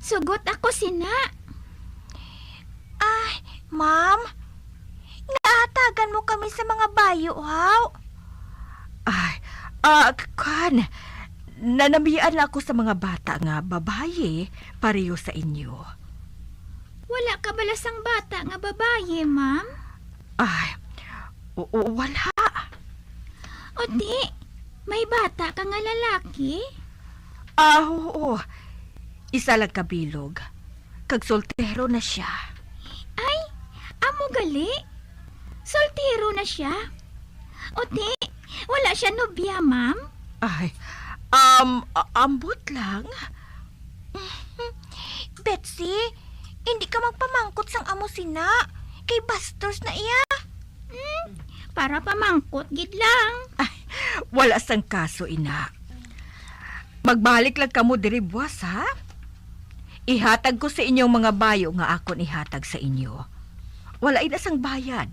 Sugot ako sina. Ah, ma'am, nga hatagan mo kami sa mga bayo, haw? Ay, ah, k-, kwan, nanamian ako sa mga bata nga babayi pareho sa inyo. Wala ka bala sang bata nga babayi, ma'am? Ay, O, o, wala. O di, may bata ka nga lalaki? Ah, oo. Isa lang kabilog. Kag soltero na siya. Ay, amo gali? Soltero na siya? O di, wala siya nobya, ma'am? Ay, um, a-, ambot lang. Betsy, hindi ka magpamangkot sang amo sina. Kay bastos na iya. Hmm, para pamangkot gid lang. Ay, wala sang kaso, ina. Magbalik lang kamo diri buwas, ha? Ihatag ko sa inyo ang mga bayo nga akon ihatag sa inyo. Wala ina sang bayad.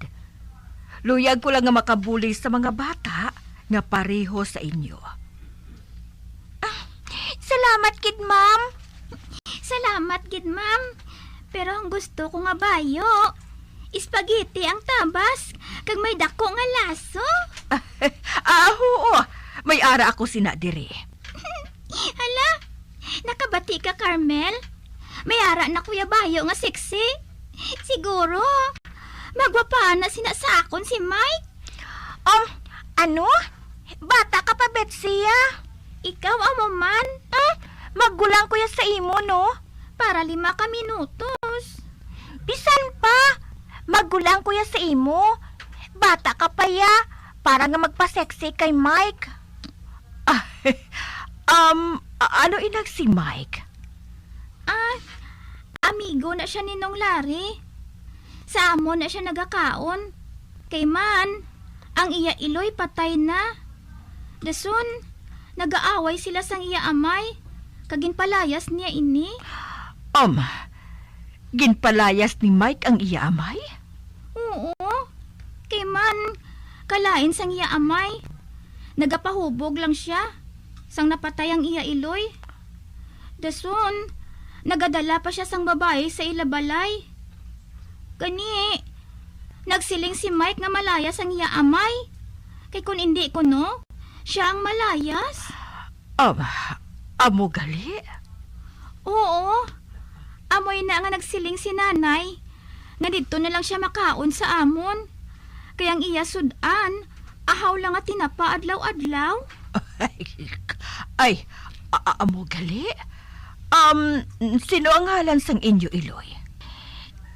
Luyag ko lang nga makabulig sa mga bata nga pareho sa inyo. Ah, salamat gid, ma'am. Salamat gid, ma'am. Pero ang gusto ko nga bayo, spaghetti ang tabas, kag may dako nga laso. Ah, oo. May ara ako sina diri. Hala, nakabati ka, Carmel? May ara na kuya bayo nga sexy. Siguro, magwapahan na sina sa akon si Mike. Um, ano? Bata ka pa, Betsia? Ikaw amo man. Hmm? Magulang ko ya sa imo, no? Para lima ka minutos. Bisan pa, magulang ko ya sa imo. Bata ka pa ya, para nga magpa-sexy kay Mike. Ah, um, a-, ano inang si Mike? Ah, amigo na siya ni Nong Larry. Sa amon na siya nagakaon. Kay man, ang iya iloy patay na. Dason, nagaaway sila sang iya amay, kag ginpalayas niya ini. Um, ginpalayas ni Mike ang iya amay? Oo. Kay man, kalain sang iya amay. Nagapahubog lang siya sang napatay ang iya iloy. Dason, nagadala pa sia sang babayi sa ila balay. Gani, nagsiling si Mike nga malayas ang iya amay. Kay kon indi kuno, sia ang malayas. Um, amo gali? Oo. Amo ina nga nagsiling si Nanay nga didto na lang sia makaon sa amon. Kay ang iya sud-an, ahaw lang nga tinapa adlaw-adlaw. Ay, a-, a-, amo gali? Um, sino ang ngalan sang inyo iloy?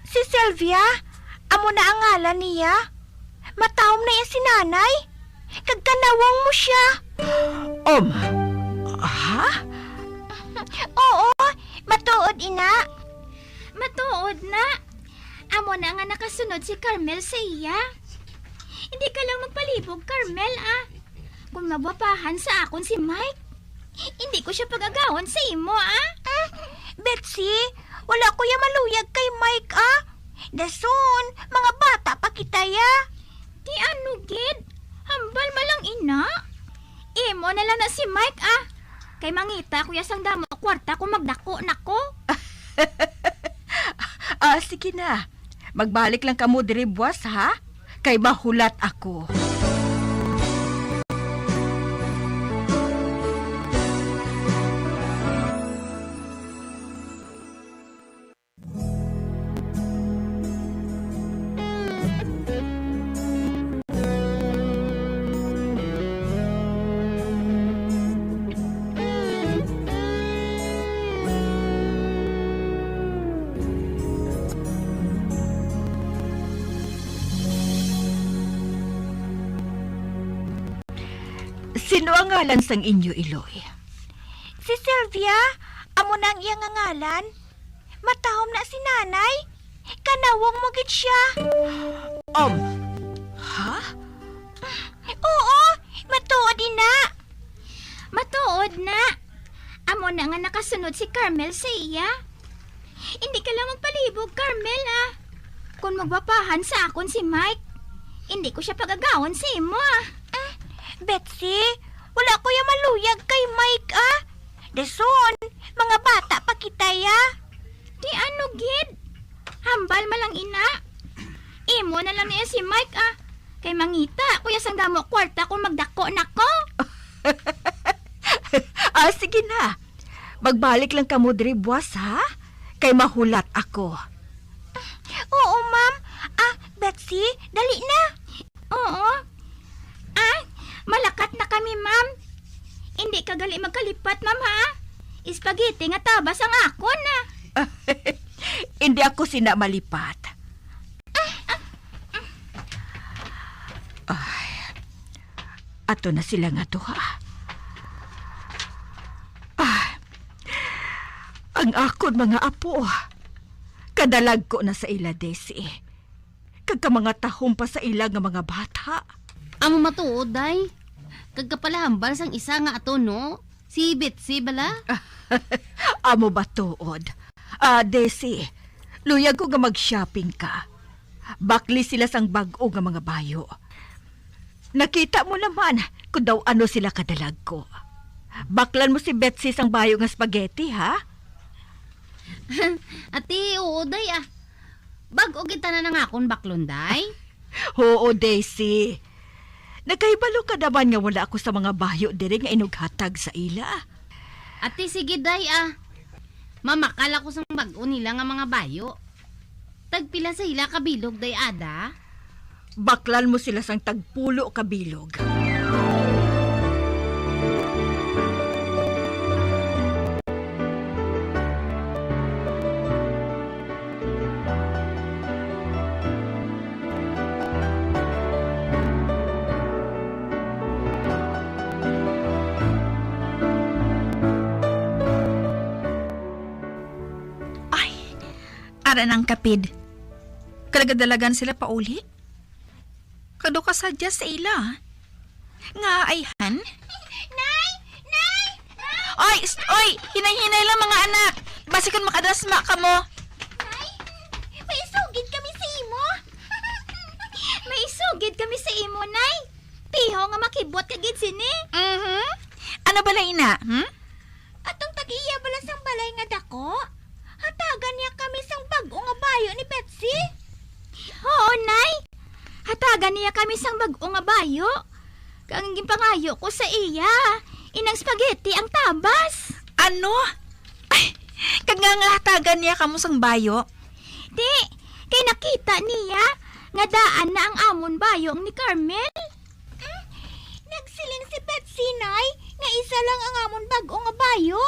Si Sylvia, amo na ang ngalan niya. Matawom na iya si Nanay. Kag kanawong mo sia. Um, ha? Oo, matuod, ina. Matuod na. Amo na nga nakasunod si Carmel sa iya. Hindi ka lang magpalibog, Carmel, ah. Kung magwapahan sa akon si Mike, hindi ko sia pag-agawon sa imo, ah. Ah, Betsy, wala ko ya maluyag kay Mike, ah. Dason, mga bata pa kita, ya. Ti ano gid? Hambal man lang ina. Imo na lang na si Mike, ah. Kay mangita ko ya sang damo kwarta kung magdako na ko. Ah, sige na. Magbalik lang kamo diri buwas, ha? Kay mahulat ako. Sino ang ngalan sang inyo iloy? Si Sylvia, amo na ang iya nga ngalan. Matahom na si Nanay. Kanawong mo gid sia. Um, ha? Oo, matuod ina. Matuod na. Amo na nga nakasunod si Carmel sa iya. Hindi ka lang magpalibog, Carmel, ah. Kung magwapahan sa akon si Mike, hindi ko sia pag-agawon sa imo, ah. Ah, Betsy, wala ko ya maluyag kay Mike, ah. Dason, mga bata pa kita, ya. Ti ano gid? Hambal man lang ina. Imo na lang niya si Mike, ah. Kay mangita ko ya sang damo kwarta kung magdako na ko. Ah, sige na. Magbalik lang kamo diri buwas, ha? Kay mahulat ako. Oo, ma'am. Ah, Betsy, dali na. Oo, kami, ma'am. Indi ka gali magkalipat, ma'am, ha? Spaghetti nga tabas ang akon, ah. Indi ako sina malipat. Ay, ato na sila nga duha. Ah, ang akon mga apo, kadalagko na sa ila, Desi. Kag kamangatahom pa sa ila nga mga bata. Amo matuod, day. Kag kapalahambal sang isa nga ato, no? Si Betsy bala? Amo ba tuod? Ah, Desi, luyag ko nga mag-shopping ka. Bakli sila sang bag-o nga mga bayo. Nakita mo naman kung daw ano sila kadalagko. Baklan mo si Betsy sang bayo nga spaghetti, ha? Ati, oo, day, ah. Bag-o kita na nang akon baklon, day? Oo, Daisy. Nakahibalo ka naman nga wala ako sa mga bayo diri nga inughatag sa ila. Ati, sige, day, ah. Mamakal ako sang bag-o nila nga mga bayo. Tagpila sa ila ka bilog, day, Ada? Baklan mo sila sang tagpulo ka bilog. Ay, ara nang kapid. Kalagadalagan sila pauli. Kado ka sadya sa ila. Nga, ayhan? Nay! Nay! Nay! Oy! St-, oy! Hinay-hinay lang, mga anak! Basi kon makadasma kamo. Nay, may isugid kami sa imo. May isugid kami sa imo, Nay. Piho nga makibot ka gid sini. Mhm. Ano bala ina, hmm? Atong tag-iya bala sang balay nga dako? Hatagan niya kami sang bag-o nga bayo ni Betsy? Oo, Nay. Hatagan niya kami sang bag-o nga bayo. Kag ang ginpangayo ko sa iya, inang spaghetti ang tabas. Ano? Ay, kag nga, nga hatagan niya kamo sang bayo? Di, kay nakita niya nga daan na ang amon bayo ang ni Carmel. Hmm? Nagsiling si Betsy, Nay, nga isa lang ang amon bag-o nga bayo.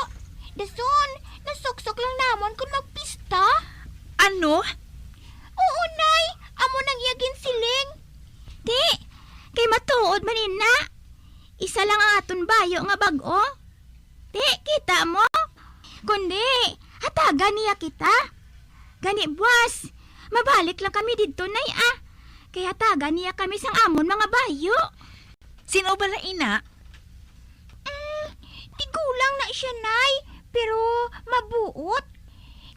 Dason, nasuksok lang namon kon magpista. Ano? Oo, Nay. Amo nang iya ginsiling. Ti, kay matuod man ina. Isa lang ang aton bayo nga bag-o. Ti, kita mo? Kundi, hatagan niya kita. Gani, buwas, mabalik lang kami didto, Nay, ah. Kay hatagan niya kami sang amon mga bayo. Sin-o bala ina? Mm, tigulang na siya, Nay, pero mabuot.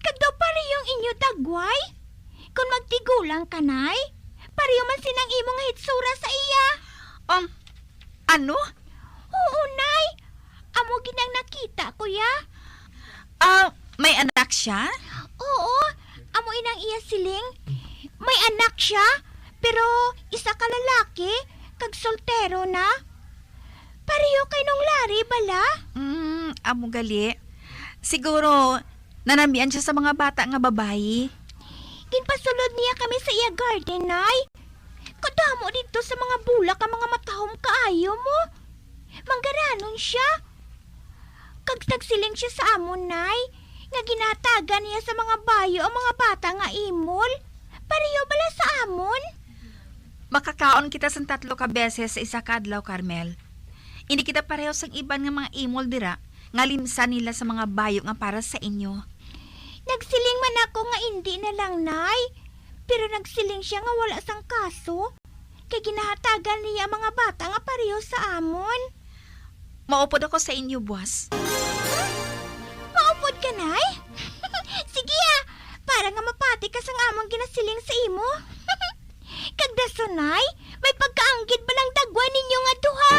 Kag daw parehong inyo dagway. Kon magtigulang ka, Nay, pareho man sina ang imo nga hitsura sa iya. Um, ano? Oo, Nay. Amo gid ang nakita ko, ya. Ah, may anak siya? Oo, amo inang iya siling. May anak siya, pero isa ka lalaki, kag soltero na. Pareho kay Nong Larry bala? Mm, amo gali. Siguro, nanamian siya sa mga bata nga babayi. Ginpasulod niya kami sa iya garden, Nay. Kadamo didto sa mga bulak ang mga matahom kaayo mo. Manggaranon siya. Kag nagsiling siya sa amon, Nay, nga ginahatagan niya sa mga bayo ang mga bata nga imol. Pareho bala sa amon? Makakaon kita sang tatlo ka beses sa isa ka adlaw, Carmel. Indi kita pareho sang iban nga mga imol dira nga limsan nila sa mga bayo nga para sa inyo. Nagsiling man ako nga indi na lang, Nay, pero nagsiling siya nga wala sang kaso, kay ginahatagan niya ang mga bata nga pareho sa amon. Maupod ako sa inyo, buwas. Maupod ka, Nay? Sige, ah, para nga mapati ka sang amon ginasiling sa imo. Kag dason, Nay, may pagkaanggid ba lang dagway ninyo nga duha?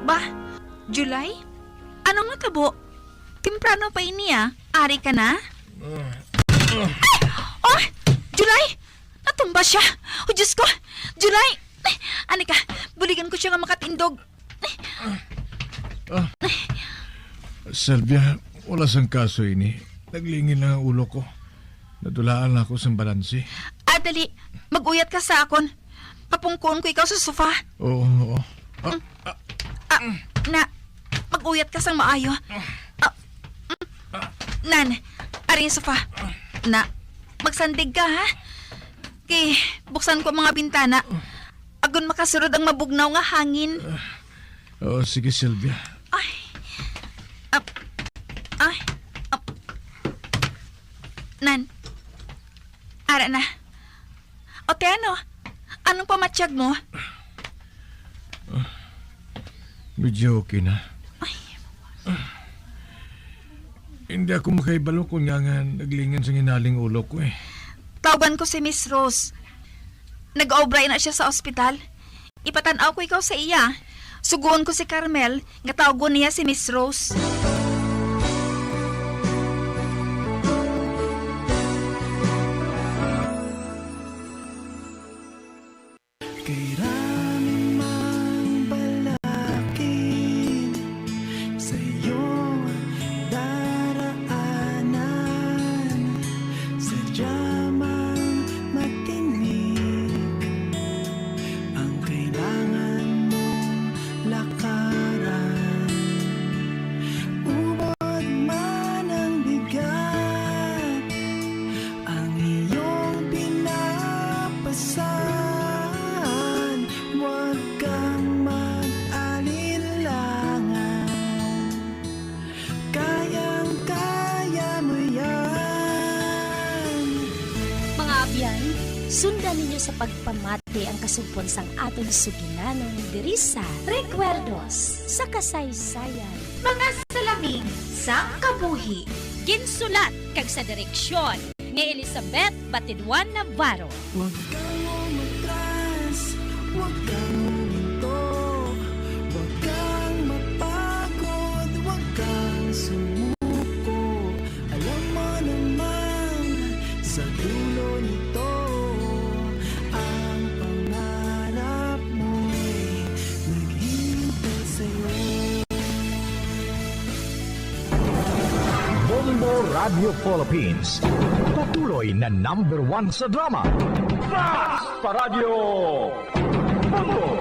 Ba, July? Ano nga tabo? Temprano pa ini, ah. Ari ka na? Ay! Oh! July! Nato Ang basya! O Diyos ko! July! Ani ka, buligan ko siya nga makatindog. Ah. Sylvia, wala sang kaso ini. Naglingin lang ang ulo ko. Nadulaan na ako sang balansi. Ah, dali. Mag-uyat ka sa akon. Papungkuon ko ikaw sa sofa. Oo, oo. Ah, ah, Ah, na, mag-uyat ka sang maayo. Ah, mm. Nan, ari ang sofa. Na, magsandig ka, ha? Kay, buksan ko ang mga bintana. Agon makasulod ang mabugnaw nga hangin. Oo, sige, Sylvia. Ay. Ap. Ay. Ap. Nan. Ara na. O, te, ano? Anong pamatyag mo? Medyo okay na. Ay. Hindi ako makahibalo kung nga nga naglingin sa hinaling ulo ko eh. Tawgan ko si Miss Rose. Nag-obra na siya sa ospital. Ipatan-aw ko ikaw sa iya. Suguon ko si Carmel nga tawgon niya si Miss Rose. Kay rami mang balakid sa iyong daraanan, sadya mang matinik ang kailangan mong lakaran. Ubod man ang bigat, ang iyong pinapasan, huwag kang mag-alinlangan. Kayang-kaya mo yan. Mga abyan, sundan ninyo sa pagpamati ang kasugpon sang aton suginanon diri sa Recuerdos sa Kasaysayan. Mga salamin sang kabuhi. Ginsulat kag sa direksyon ni Elizabeth Batidwan Navarro. Huwag kang umatras, huwag kang huminto, huwag kang mapagod, huwag kang sumuko. Alam mo naman, sa dulo nito, ang pangarap mo'y naghihintay sa'yo. Bombo Radio Philippines, patuloy na number one sa drama. Basta Radyo Bombo!